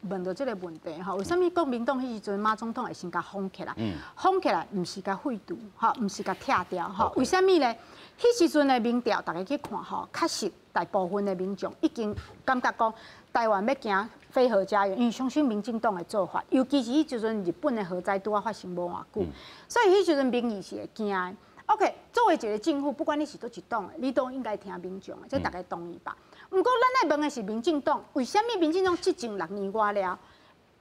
问著这个问题吼，为啥物国民党彼时阵马总统会先共封起来？封起来毋是共废除，吼，毋是共拆掉，吼。为啥物咧？彼时阵的民调，大家去看吼，确实大部分的民众已经感觉讲台湾欲行非核家园，因为相信民进党的做法，尤其是彼时阵日本的核灾拄仔发生无偌久，所以彼时阵民意是会惊的。OK，作为一个政府，不管你是佗一党的，你都应该听民众的，这大家同意吧？毋过咱爱问的是民进党，为啥物民进党执政6年外了，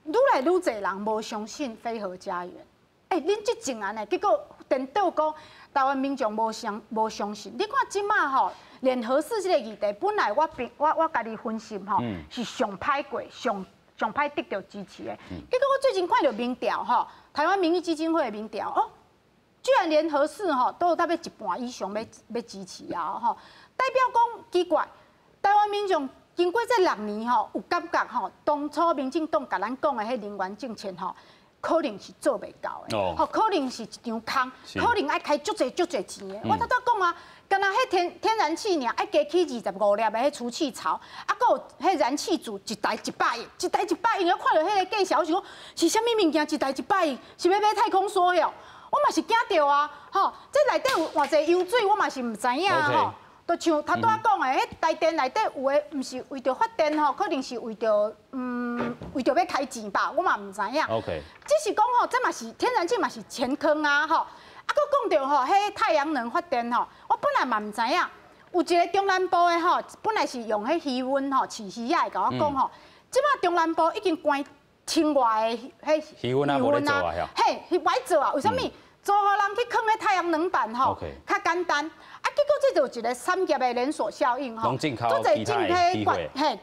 愈来愈济人无相信非核家园？欸，恁执政按呢，结果颠倒讲台湾民众无相信。你看这马吼，连核四这个议题，本来我家己分析吼，是上歹过、上歹得到支持的。结果我最近看著民调吼，台湾民意基金会的民调哦，居然连核四吼都有大约一半以上欲支持啊吼，代表讲奇怪。台湾民众经过这6年吼，有感觉吼，当初民进党共咱讲的彼能源政策吼，可能是做袂到的，吼，可能是一场空，可能爱开足济足济钱的。我头拄讲啊，干焦彼天然气尔，爱加起25粒的彼储气槽，啊，阁有彼燃气柱一台100亿，一台100亿，我看著彼个价钱，我想讲是啥物物件？一台100亿，是欲买太空梭哟？我嘛是惊著啊，吼，这内底有偌济油水，我嘛是毋知影吼。就像头拄仔讲的，彼台电内底有的，毋是为著发电吼，可能是为著为著欲开钱吧，我嘛毋知影。 OK。只是讲吼，这嘛是天然气嘛是钱坑啊吼。啊，阁讲著吼，彼太阳能发电吼，我本来嘛毋知影，有一个中南部的吼，本来是用彼鱼塭吼饲鱼仔的，共我讲吼，这马中南部已经关千外个彼鱼塭啊，无咧做啊，嘿，无爱做啊，为啥物？租予人去囥彼太阳能板吼，较简单。啊，结果这就一个产业的连锁效应吼，足济进彼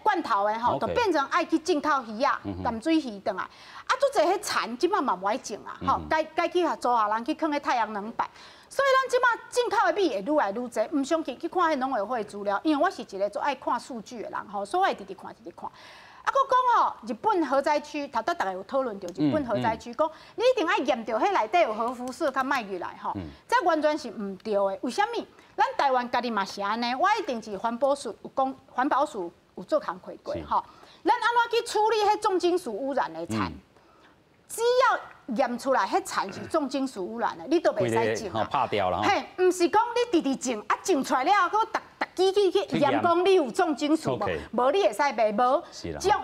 罐头的吼，就变成爱去进口鱼仔、淡水鱼转来。啊，足济彼田这马嘛无爱种啊，吼，改去租予人去囥彼太阳能板。所以咱这马进口的米会愈来愈济，毋相信去看彼农委会资料，因为我是一个足爱看数据的人吼，所以我会直直看，直直看。啊，阁讲吼，日本核灾区，头拄逐家有讨论著日本核灾区，讲你一定爱验著彼内底有核辐射，较莫入来吼。这完全是毋对的。为啥物？咱台湾家己嘛是按呢，我一定是环保署有讲，环保署有做工课过吼。咱按怎去处理彼重金属污染的田？只要验出来彼田是重金属污染的，你都袂使种啊。拍掉了。嘿，毋是讲你直直种，啊种出来了后，阁逐机去去验讲你有重金属无？无你会使卖无？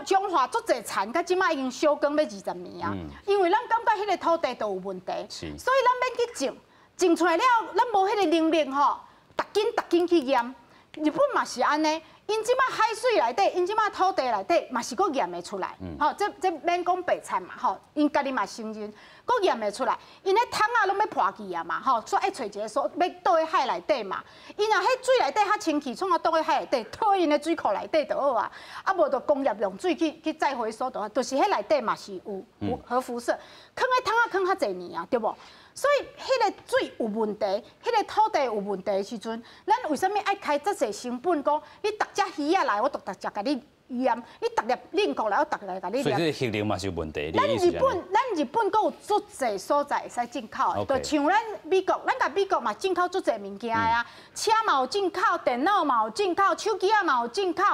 彰化足济田，到这马已经烧光欲20年啊！因为咱感觉彼个土地都有问题，所以咱免去种，种出来了，咱无彼个能力吼，逐斤逐斤去验。日本嘛是按呢，𪜶这马海水内底，𪜶这马土地内底嘛是阁验会出来，吼，这免讲白菜嘛，吼，𪜶家己嘛承认，阁验会出来，𪜶彼桶仔拢欲破去啊嘛，吼，所以爱揣一个所欲倒去海内底嘛，𪜶若彼水内底较清气，创啊倒去海内底，倒𪜶的水库内底就好啊，啊无就工业用水去再回收就好，就是彼内底嘛是有核辐射，囥彼桶仔囥较济年啊，对无？所以，彼个水有问题，彼个土地有问题的时阵，咱为啥物爱开遮济成本？讲你逐只鱼仔来，我就逐只共你验；你逐粒冷库来，我逐粒共你验。所以这个核能嘛是有问题。咱日本阁有足济所在会使进口的，就像咱美国，咱共美国嘛进口足济物件啊，车嘛有进口，电脑嘛有进口，手机仔嘛有进口，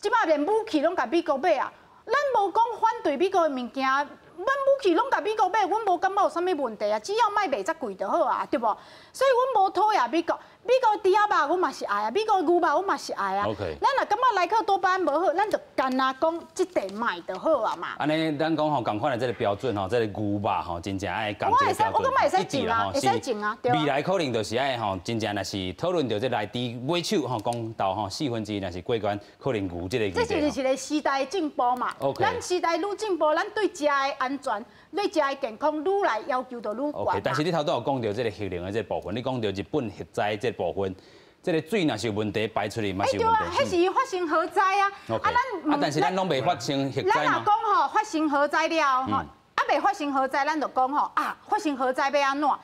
这马连武器拢共美国买啊。咱无讲反对美国的物件。阮武器拢共美国买，阮无感觉有啥物问题啊，只要莫卖遮贵就好啊，对无？所以阮无讨厌美国，美国猪仔肉阮嘛是爱啊，美国牛肉阮嘛是爱啊。咱若感觉莱克多巴胺无好，咱就干焦讲这块莫就好啊嘛。按呢，咱讲吼，仝款的这个标准吼，这个牛肉吼，真正爱仝这个标准。我感觉会使种啊，会使种啊，对。未来可能就是爱吼，真正若是讨论著这内地尾手吼，公投吼1/4若是过关，可能牛这个。这就是一个时代进步嘛。咱时代愈进步，咱对食的安全、对食的健康愈来要求就愈悬。但是你头拄有讲著这个核能的这个部分，你讲著日本核灾这个部分，这个水若是有问题排出去嘛是有问题。对啊，彼是发生核灾啊。啊，但是咱拢袂发生核灾。咱若讲吼发生核灾了吼，啊袂发生核灾，咱就讲吼啊发生核灾欲按怎？啊，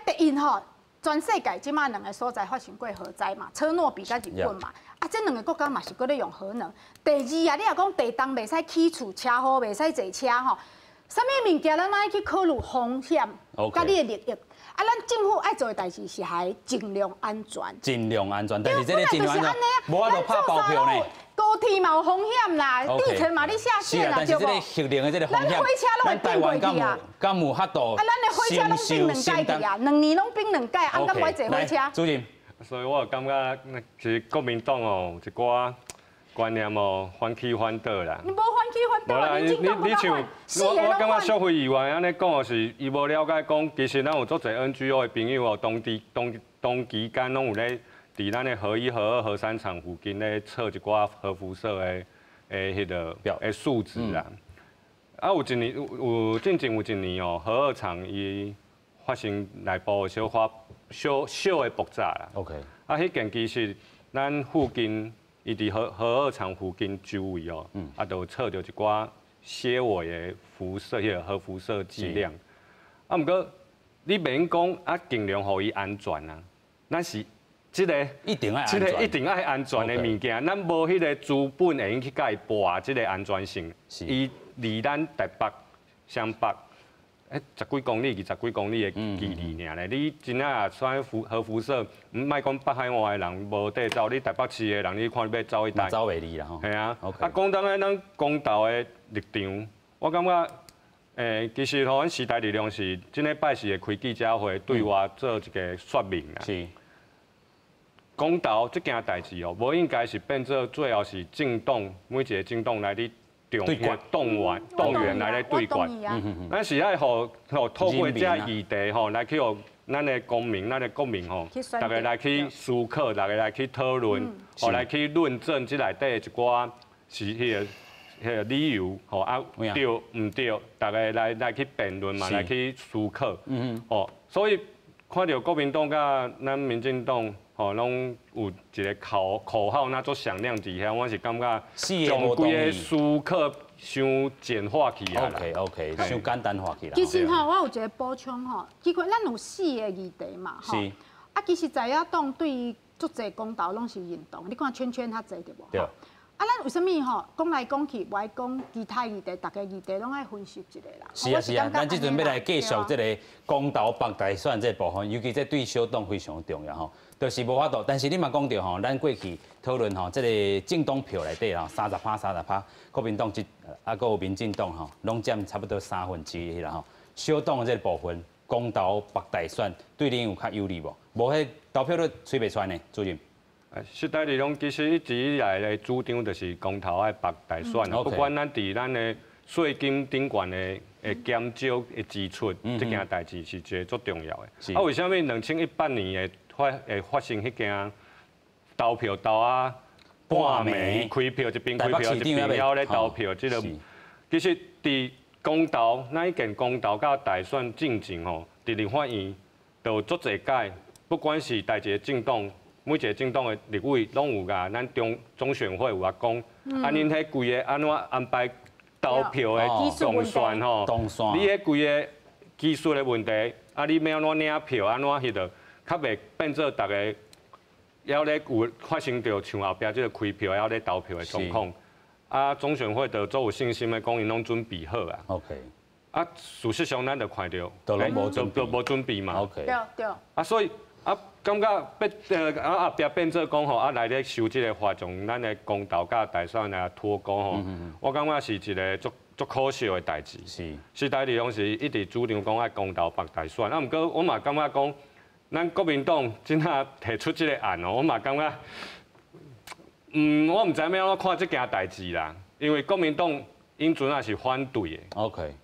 第一吼，全世界这马两个所在发生过核灾嘛，车诺比佮日本嘛。啊，这两个国家嘛是阁咧用核能。第二啊，你若讲地动袂使起厝，车祸袂使坐车吼，啥物物件咱爱去考虑风险，佮你的利益。啊，咱政府爱做的代志是还尽量安全。尽量安全，但是这个尽量安全，无法度拍包票呢。高鐵嘛有風險啦，地層嘛咧下陷啦，對無？但是這個核能的這個風險，咱火車攏會變過去啊，敢有法度？啊，咱的火車攏變兩擺去啊，2年攏變兩擺，啊，敢無坐火車？主任，所以我感覺其實國民黨哦，一寡觀念哦，反起反倒啦。你無反起反倒啊？你你像我感覺小輝議員按呢講的是，伊無了解講，其實咱有足濟 NGO 的朋友哦，當地當當期間攏有咧。佇咱的核一、核二、核三廠附近咧測一寡核輻射的彼个表的數值啦。啊，有一年有進前有一年哦，核二廠伊發生內部小發小小的爆炸啦。 OK。啊，彼件其實咱附近伊佇核二廠附近周圍哦，啊，就測著一寡些微的輻射，彼个核輻射劑量。啊，毋過你袂用講啊，盡量予伊安全啊，咱是。這个一定愛，這个一定愛安全的物件，咱無彼个資本會用去共伊搏這个安全性。伊離咱台北、雙北，十幾公里、20幾公里的距離爾咧。你真正算核輻射，莫講北海岸的人無地走，你台北市的人，你看你欲走去佗？走袂離啦吼。係啊，啊講當咱公投的立場，我感覺，其實吼，阮時代力量是這禮拜是會開記者會對外做一個說明啦。是。公投這件代誌哦，無應該是變做最後是政黨每一個政黨來咧動員動員來咧對決。咱是愛予透過這議題吼來去予咱的公民、咱的國民吼，逐家來去思考，逐家來去討論，吼來去論證這內底的一寡是彼個理由吼啊對毋對，逐家來去辯論嘛，來去思考。哦，所以看著國民黨佮咱民進黨。吼，攏有一個口號，若足響亮佇遐，我是感覺將規个思考傷簡化去啊。 OK，傷簡單化去啦。其實吼，我有一個補充吼，其實咱有四个議題嘛，吼。啊，其實在野黨對於足濟公投攏是認同，你看圈圈較濟對無？對。啊，咱為啥物吼講來講去，無愛講其他議題，逐个議題攏愛分析一下啦。是啊是啊，咱這陣欲來繼續這个公投北大選這個部分，尤其這對小黨非常重要吼。就是無法度，但是你嘛講著吼，咱過去討論吼，這个政黨票內底吼，30%30%，國民黨這啊，閣有民進黨吼，攏佔差不多1/3啦吼。小黨的這个部分，公投北大選對恁有較有利無？無彼投票率吹袂跩呢，主任。時代力量其實一直以來的主張就是公投愛北大選，不管咱佇咱的稅金頂懸的減少的支出，這件代誌是一个足重要的。啊，為啥物2018年會發生彼件投票投啊半暝開票一邊開票一邊猶咧投票，這个其實佇公投，咱已經公投佮大選進前吼，佇立法院就有足濟屆，不管是佗一个政黨。每一个政黨的立委攏有共咱中選會有共講，啊，恁彼規个按怎安排投票的動線吼？你彼規个技術的問題，啊，你欲按怎領票，按怎彼个，較袂變做逐家猶咧有發生著像後壁這个開票猶咧投票的狀況。啊，中選會就足有信心的講，𪜶攏準備好啊。 OK。啊，事實上咱就看著，都攏無準備，無準備嘛。 OK。對對。啊，所以。啊，感覺欲啊後壁變做講吼，啊來咧修這个法，將咱的公投佮大選來脫鈎吼，我感覺是一个足可惜的代誌。時代力量是一直主張講愛公投北大選，啊，毋過我嘛感覺講，咱國民黨這下提出這个案哦，我嘛感覺，我毋知欲按怎看這件代誌啦，因為國民黨𪜶陣仔是反對的。 OK。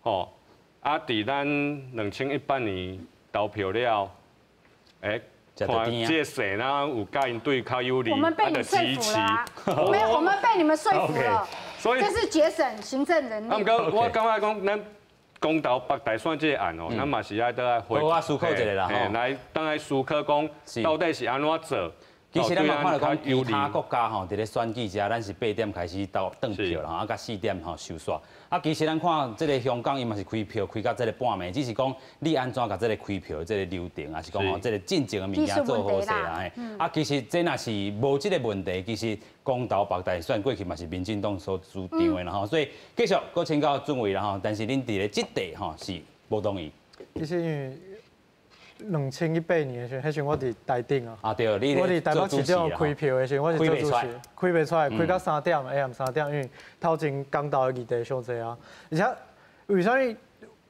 吼，啊，佇咱2018年投票了。看這個勢呢有佮𪜶對較有利，我們被你說服了，沒有，我們被你們說服了。所以這是節省行政人力。啊，毋過我感覺講，咱公投北大選這个案哦，咱嘛是愛倒來回，好啊，思考一下啦，來當來思考講，到底是按怎做。其實咱嘛看著講，其他國家吼，佇咧選舉遮，咱是8點開始投轉票啦，啊，到4點吼收煞。啊，其實咱看這个香港，伊嘛是開票開到這个半暝，只是講你按怎共這个開票的這个流程，抑是講吼這个進前的物件做好勢啦。嘿，啊，其實這若是無這个問題，其實公投北大選過去嘛是民進黨所主張的啦吼。所以繼續閣請教俊偉啦吼，但是恁佇咧這塊吼是無同意。其實因為2018年的时阵，彼时我伫台顶啊。啊对，你我伫台北市长开票的时阵，我是做主席，开袂出来，开到3点，下暗3点，因为头前公投的议题伤济啊。而且为啥物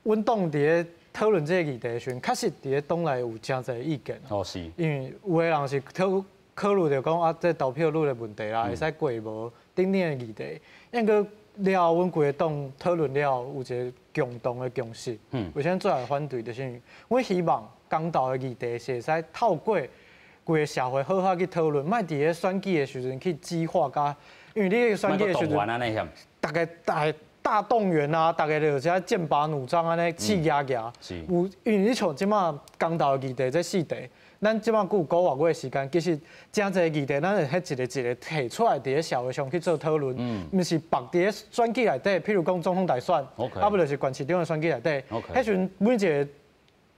阮党伫咧讨论这个议题的时阵，确实伫咧党内有诚济意见。哦是。因为有的人是考虑著讲啊，这投票率的问题啦，会使过无等等的议题。毋过了后，阮规个党讨论了后，有一个共同的共识。为啥最后反对？就是因为阮希望公投的议题是会使透过规个社会好好去讨论，莫伫咧选举的时阵去激化佮，因为你选举的时阵，大家大动员啊，大家就遮剑拔弩张按呢，气压压。有，因为你像这马公投的议题这四题，咱这马阁有9个月时间，其实诚济议题，咱会彼一个一个提出来，伫咧社会上去做讨论，毋是绑伫咧选举内底，譬如讲总统大选，啊不就是县市长的选举内底，彼时阵每一个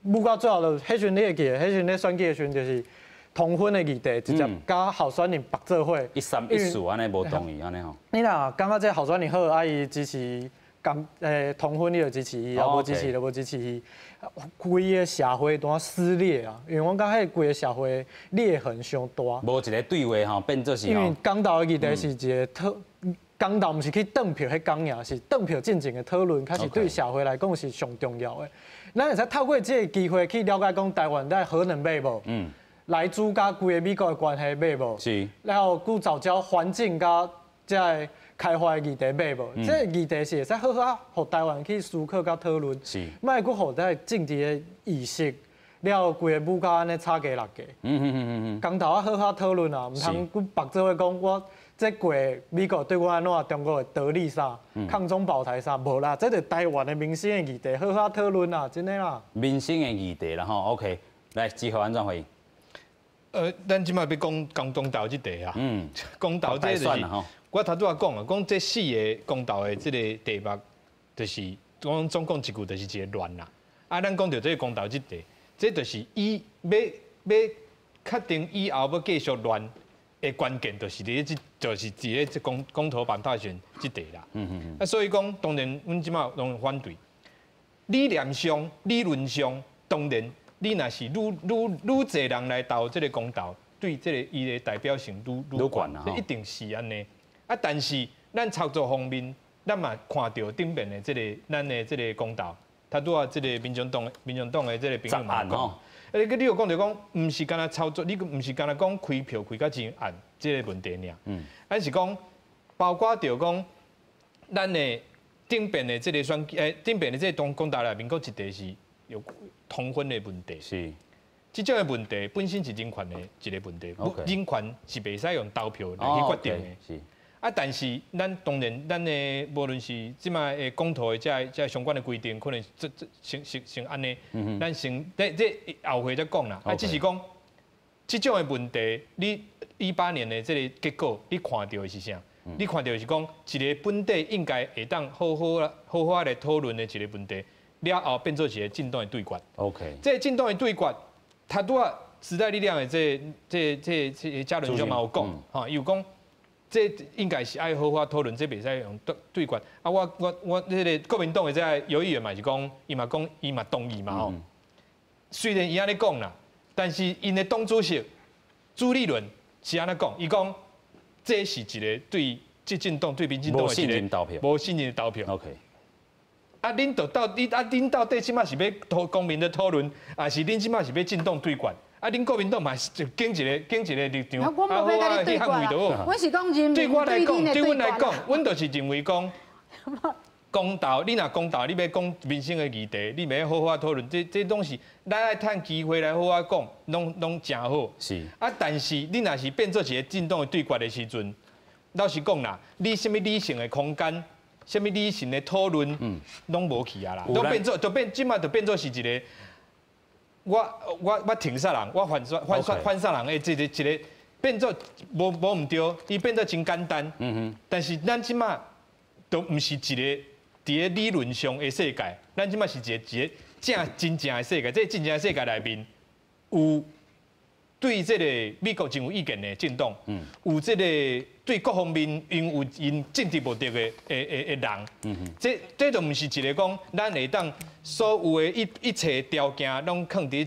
舞到最后，就彼时阵你会记得，彼时阵咧选举的时阵就是同婚的议题，直接佮候选人绑做伙，一三一四按呢无同意按呢吼。你若感觉这候选人好，啊伊支持同婚，你就支持伊，啊无支持就无支持伊。规个社会都撕裂啊，因为我感觉彼规个社会裂痕伤大。无一个对话吼，变做是。因为公投的议题是一个讨，公投毋是去转票彼工尔，是转票进前的讨论，确实对社会来讲是上重要的。咱会使透过这个机会去了解讲台湾在核能买无？莱猪佮规个美国的关系买无？然后阁藻礁环境佮这个开发的议题买无？这个议题是会使好好予台湾去思考佮讨论，莫阁予这政治的意识了规个舞到按呢吵架落架。公投啊好好讨论啊，毋通阁绑做伙讲我这过美国对我按怎，中国会得利啥，抗中保台啥，无啦，这就台湾的民生的议题，好好讨论啊，真的啦。民生的议题啦吼，OK，来，志豪按怎回应？咱这马欲讲公投这题啊，公投这就是，我头拄仔讲啊，讲这四个公投的这个题目，就是讲总共一句，就是一个乱啦。啊，咱讲著这个公投这题，这就是以欲欲确定以后欲继续乱的关键，就是伫咧这，就是伫咧这公投版大选这题啦。啊，所以讲，当然，阮这马拢反对。理念上、理论上，当然。你若是愈济人来投这个公投，对这个伊的代表性愈悬，这一定是按呢。啊，但是咱操作方面，咱嘛看著顶面的这个咱的这个公投，他拄仔这个民众党的这个朋友嘛讲，啊，你有讲著讲，毋是干焦操作，你毋是干焦讲开票开甲真暗这个问题尔。还是讲，包括著讲，咱的顶边的这个选举，顶边的这个公投内面，阁一题是有同婚的问题。是，这种的问题本身是人权的一个问题，人权是袂使用投票来去决定的。是。啊，但是咱当然，咱的无论是这马的公投的这相关的规定，可能这先按呢，咱先这后回再讲啦。啊，只是讲这种的问题，你18年的这个结果，你看著的是啥？你看著的是讲一个本底应该会当好好来讨论的一个问题。了后变做一个政党的对决。 OK，这个政党的对决，他拄仔时代力量的这嘉伦兄嘛有讲，吼，伊有讲，这应该是爱好好讨论，这袂使用对决。啊，我这个国民党的这个游议员嘛是讲，伊嘛讲，伊嘛同意嘛吼。虽然伊按呢讲啦，但是𪜶的党主席朱立伦是按呢讲，伊讲这是一个对执政党对民进党的一个无信任的投票。 OK。啊，恁就到底啊，恁到底这马是欲讨公民的讨论，还是恁这马是欲政党对决？啊，恁国民党嘛是就拣一个立场，我无欲佮你对决啊，我是讲人民对我来讲，对阮来讲，阮就是认为讲，公投，你若公投，你欲讲民生的议题，你欲好好讨论，这拢是咱爱趁机会来好好讲，拢诚好。是。啊，但是你若是变做一个政党的对决的时阵，老实讲啦，你啥物理性的空间？啥物理性的讨论，拢无去啊啦，都变做，都变，这马就变做是一个，我挺啥人，我反啥人的这个一个变做无毋对，伊变做真简单。但是咱这马都毋是一个伫咧理论上的世界，咱这马是一个真正的世界。这真正的世界内面有對這個美國真有意見的政黨，有這個對各方面𪜶有𪜶政治目的的人，這就毋是一個講咱會當所有的一切條件攏囥佇一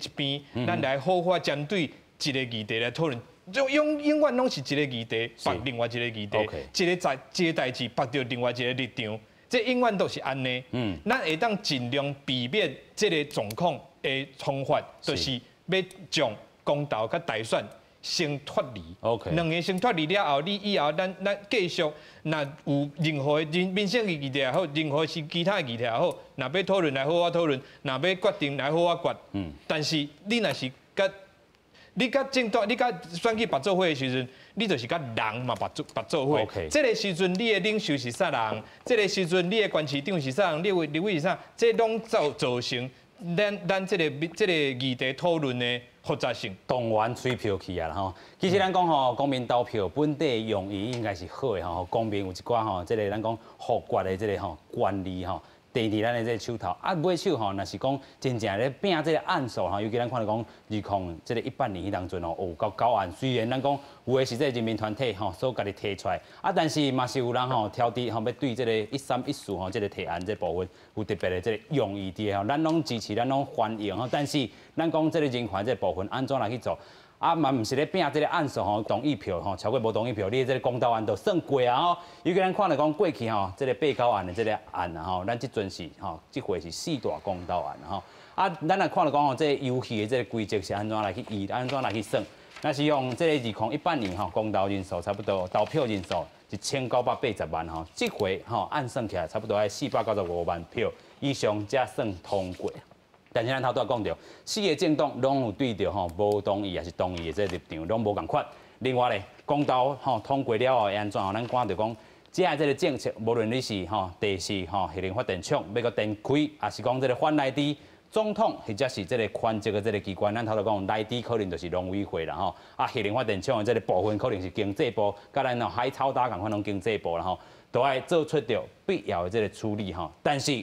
邊，咱來好好針對一個議題來討論。永遠攏是一個議題縛另外一個議題，一個代志縛著另外一個立場，這永遠都是按呢。咱會當盡量避免這個狀況的重複，就是欲將公投佮大選先脫離。 兩个先脫離了後，你以後咱繼續，若有任何的民生的議題也好，任何是其他的議題也好，若欲討論來好好討論，若欲決定來好好決。但是你若是佮你佮政黨，你佮選舉縛做伙的時陣，你就是佮人嘛縛做伙。這个時陣你的領袖是啥人？這个時陣你的縣市長是啥人？立委是啥？這攏造成咱這個議題討論的複雜性。動員催票去啊啦吼。其實咱講吼，公民投票本底用意應該是好的吼，公民有一寡吼，這个咱講複決的這个吼權利吼。提佇咱的這个手頭，啊，尾手吼，若是講真正咧拚這个案數吼，尤其咱看著講2018年彼當陣吼，有夠高案，雖然咱講有的是這个人民團體吼所家己提出來，啊，但是嘛是有人吼挑佇吼欲對這个1314吼這个提案這部分有特別的這个用意佇吼，咱攏支持，咱攏歡迎吼，但是咱講這个人權這个部分按怎來去做？啊，嘛毋是咧拚這个案數吼，同意票吼，超過無同意票，你這个公投案就算過啊吼。尤其咱看著講過去吼，這个八九案的這个案啊吼，咱這陣是吼，這回是四大公投案吼。啊，咱來看著講吼，這个遊戲的這个規則是按怎來去議，按怎來去算？若是用這个2018年吼，公投人數差不多投票人數1980萬吼，這回吼按算起來差不多愛495萬票以上才算通過。但是咱頭拄仔講著，四个政黨攏有對著吼無同意抑是同意的這个立場，攏無仝款。另外咧，公投吼通過了後會按怎吼？咱看著講，這个這个政策，無論你是吼第四吼核能發電廠欲閣電開，抑是講這个反萊豬總統，或者是這个權責的這个機關，咱頭拄講萊豬可能就是農委會啦吼，啊核能發電廠的這个部分可能是經濟部，佮咱海草島仝款攏經濟部啦吼，都愛做出著必要的這个處理吼。但是，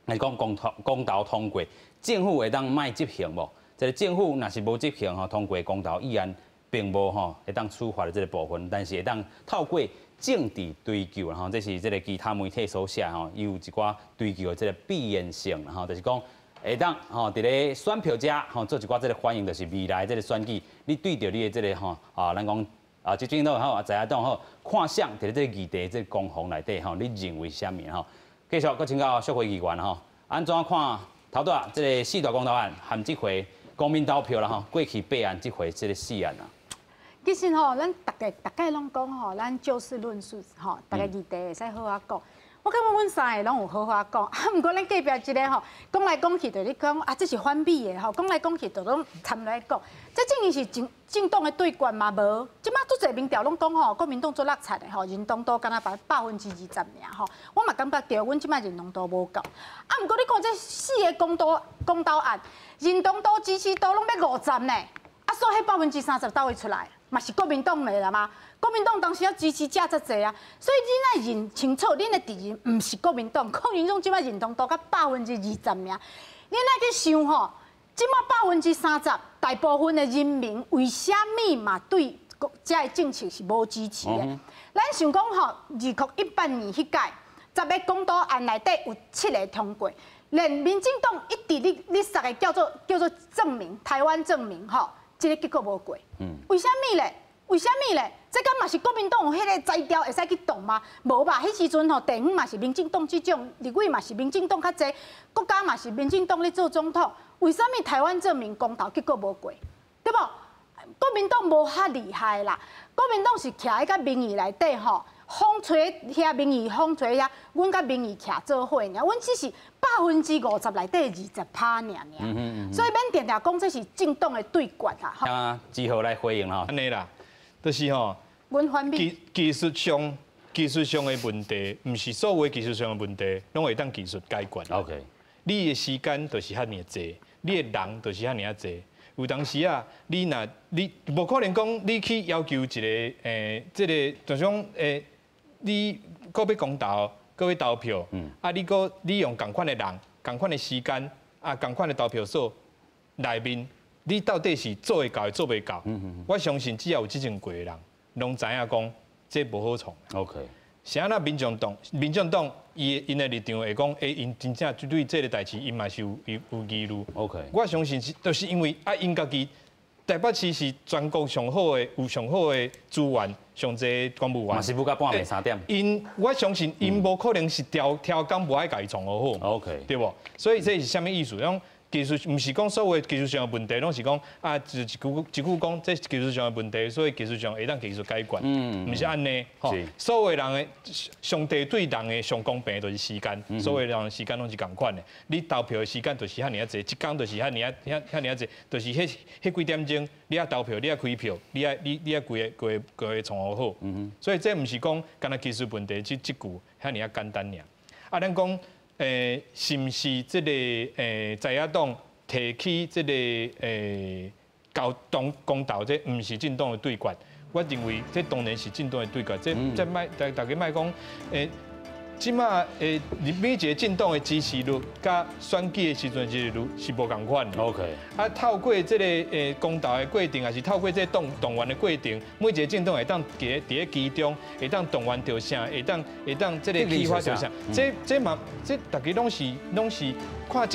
來講公投通過，政府會當莫執行無？這个政府若是無執行吼，通過公投議案，並無吼會當處罰的這个部分，但是會當透過政治追究吼，這是這个其他媒體所寫吼，伊有一寡追究的這个必然性吼，就是講會當吼佇咧選票者吼做一寡這个反應，就是未來這个選舉，你對著你的這个吼啊，咱講啊，執政黨好啊，在野黨好，看誰佇咧這个議題這个攻防內底吼，你認為啥物吼？繼續，閣請教淑惠議員吼，按怎看頭拄仔這个四大公投案含這回公民投票啦吼，過去八案這回這个四案啊？其實吼，咱逐家逐家攏講吼，咱就事論事吼，逐个議題會使好好講。我感覺阮三个攏有好好講，啊，毋過咱隔壁一个吼，講來講去就咧講啊，這是反美的吼，講來講去就攏摻來講，這證明是政黨的對決嘛無？這馬足濟民調攏講吼，國民黨足落漆的吼，認同度敢若20%爾吼，我嘛感覺對，阮這馬認同度無夠。啊，毋過你看這四个公投案，認同度、支持度攏欲50呢，啊，所以彼30%佗位出來？嘛是國民黨的啦嘛？國民黨當時啊支持者遮濟啊，所以恁愛認清楚，恁的敵人毋是國民黨，國民黨這馬認同度才20%爾。恁愛去想吼，這馬30%，大部分的人民為啥物嘛對這个政策是無支持的？咱想講吼，2018年彼屆10个公投案內底有7个通過，連民進黨一直咧殺的叫做正名，台灣正名吼。這个結果無過，為啥物咧？為啥物咧？這敢嘛是國民黨有彼个才調會使去動嗎？無吧？彼時陣吼，地方嘛是民進黨執政，立委嘛是民進黨較濟，國家嘛是民進黨咧做總統。為啥物台灣正名公投結果無過？對無？國民黨無遐厲害啦，國民黨是徛佇佮民意內底吼，風吹遐民意風吹遐，阮佮民意徛做伙爾，阮只是50%內底20趴爾爾，所以免定定講這是政黨的對決啦。啊，只好來回應吼。按呢啦，就是吼，阮反美。技術上的問題，毋是所有技術上的問題，攏會當技術解決。 你的時間就是遐爾濟，你的人就是遐爾濟。有當時啊，你若你無可能講你去要求一个這个就是講你閣欲公投，閣欲投票，啊，你閣你用仝款的人、仝款的時間、啊，仝款的投票所內面，你到底是做會到，做袂到？我相信只要有質詢過的人，攏知影講這無好創。 是按怎民眾黨，民眾黨伊𪜶的立場會講，欸，𪜶真正對這个代誌，𪜶嘛是有疑慮。 我相信是，就是因為啊，𪜶家己台北市是全國上好的，有上好的資源，上濟公務員。嘛是不到半暝3點。𪜶我相信𪜶無可能是挑挑工無愛共伊創好。 對無？所以這是啥物意思？講技術毋是講所有技術上的問題，攏是講啊，就一句一句講，這技術上的問題，所以技術上會當技術解決，毋是按呢。吼，所有人的上帝對人的上公平的就是時間，所有人的時間攏是仝款的。你投票的時間就是遐爾仔濟，一工就是遐爾仔遐遐爾仔濟，就是彼彼幾點鐘，你愛投票，你愛開票，你愛你你愛規个規个規个創好。所以這毋是講干焦技術問題，這這句遐爾仔簡單爾。啊，咱講。是毋是這个在野黨提起這个交黨公投，這毋是政黨的對決？我認為這當然是政黨的對決。這這莫大大家莫講這馬每一个政黨的支持率佮選舉的時陣支持率是無仝款的。 啊，透過這个公投的過程，抑是透過這個動動員的過程，每一个政黨會當佇咧其中，會當動員著啥，會當會當這个啟發著啥，這這嘛這逐家攏是攏是看。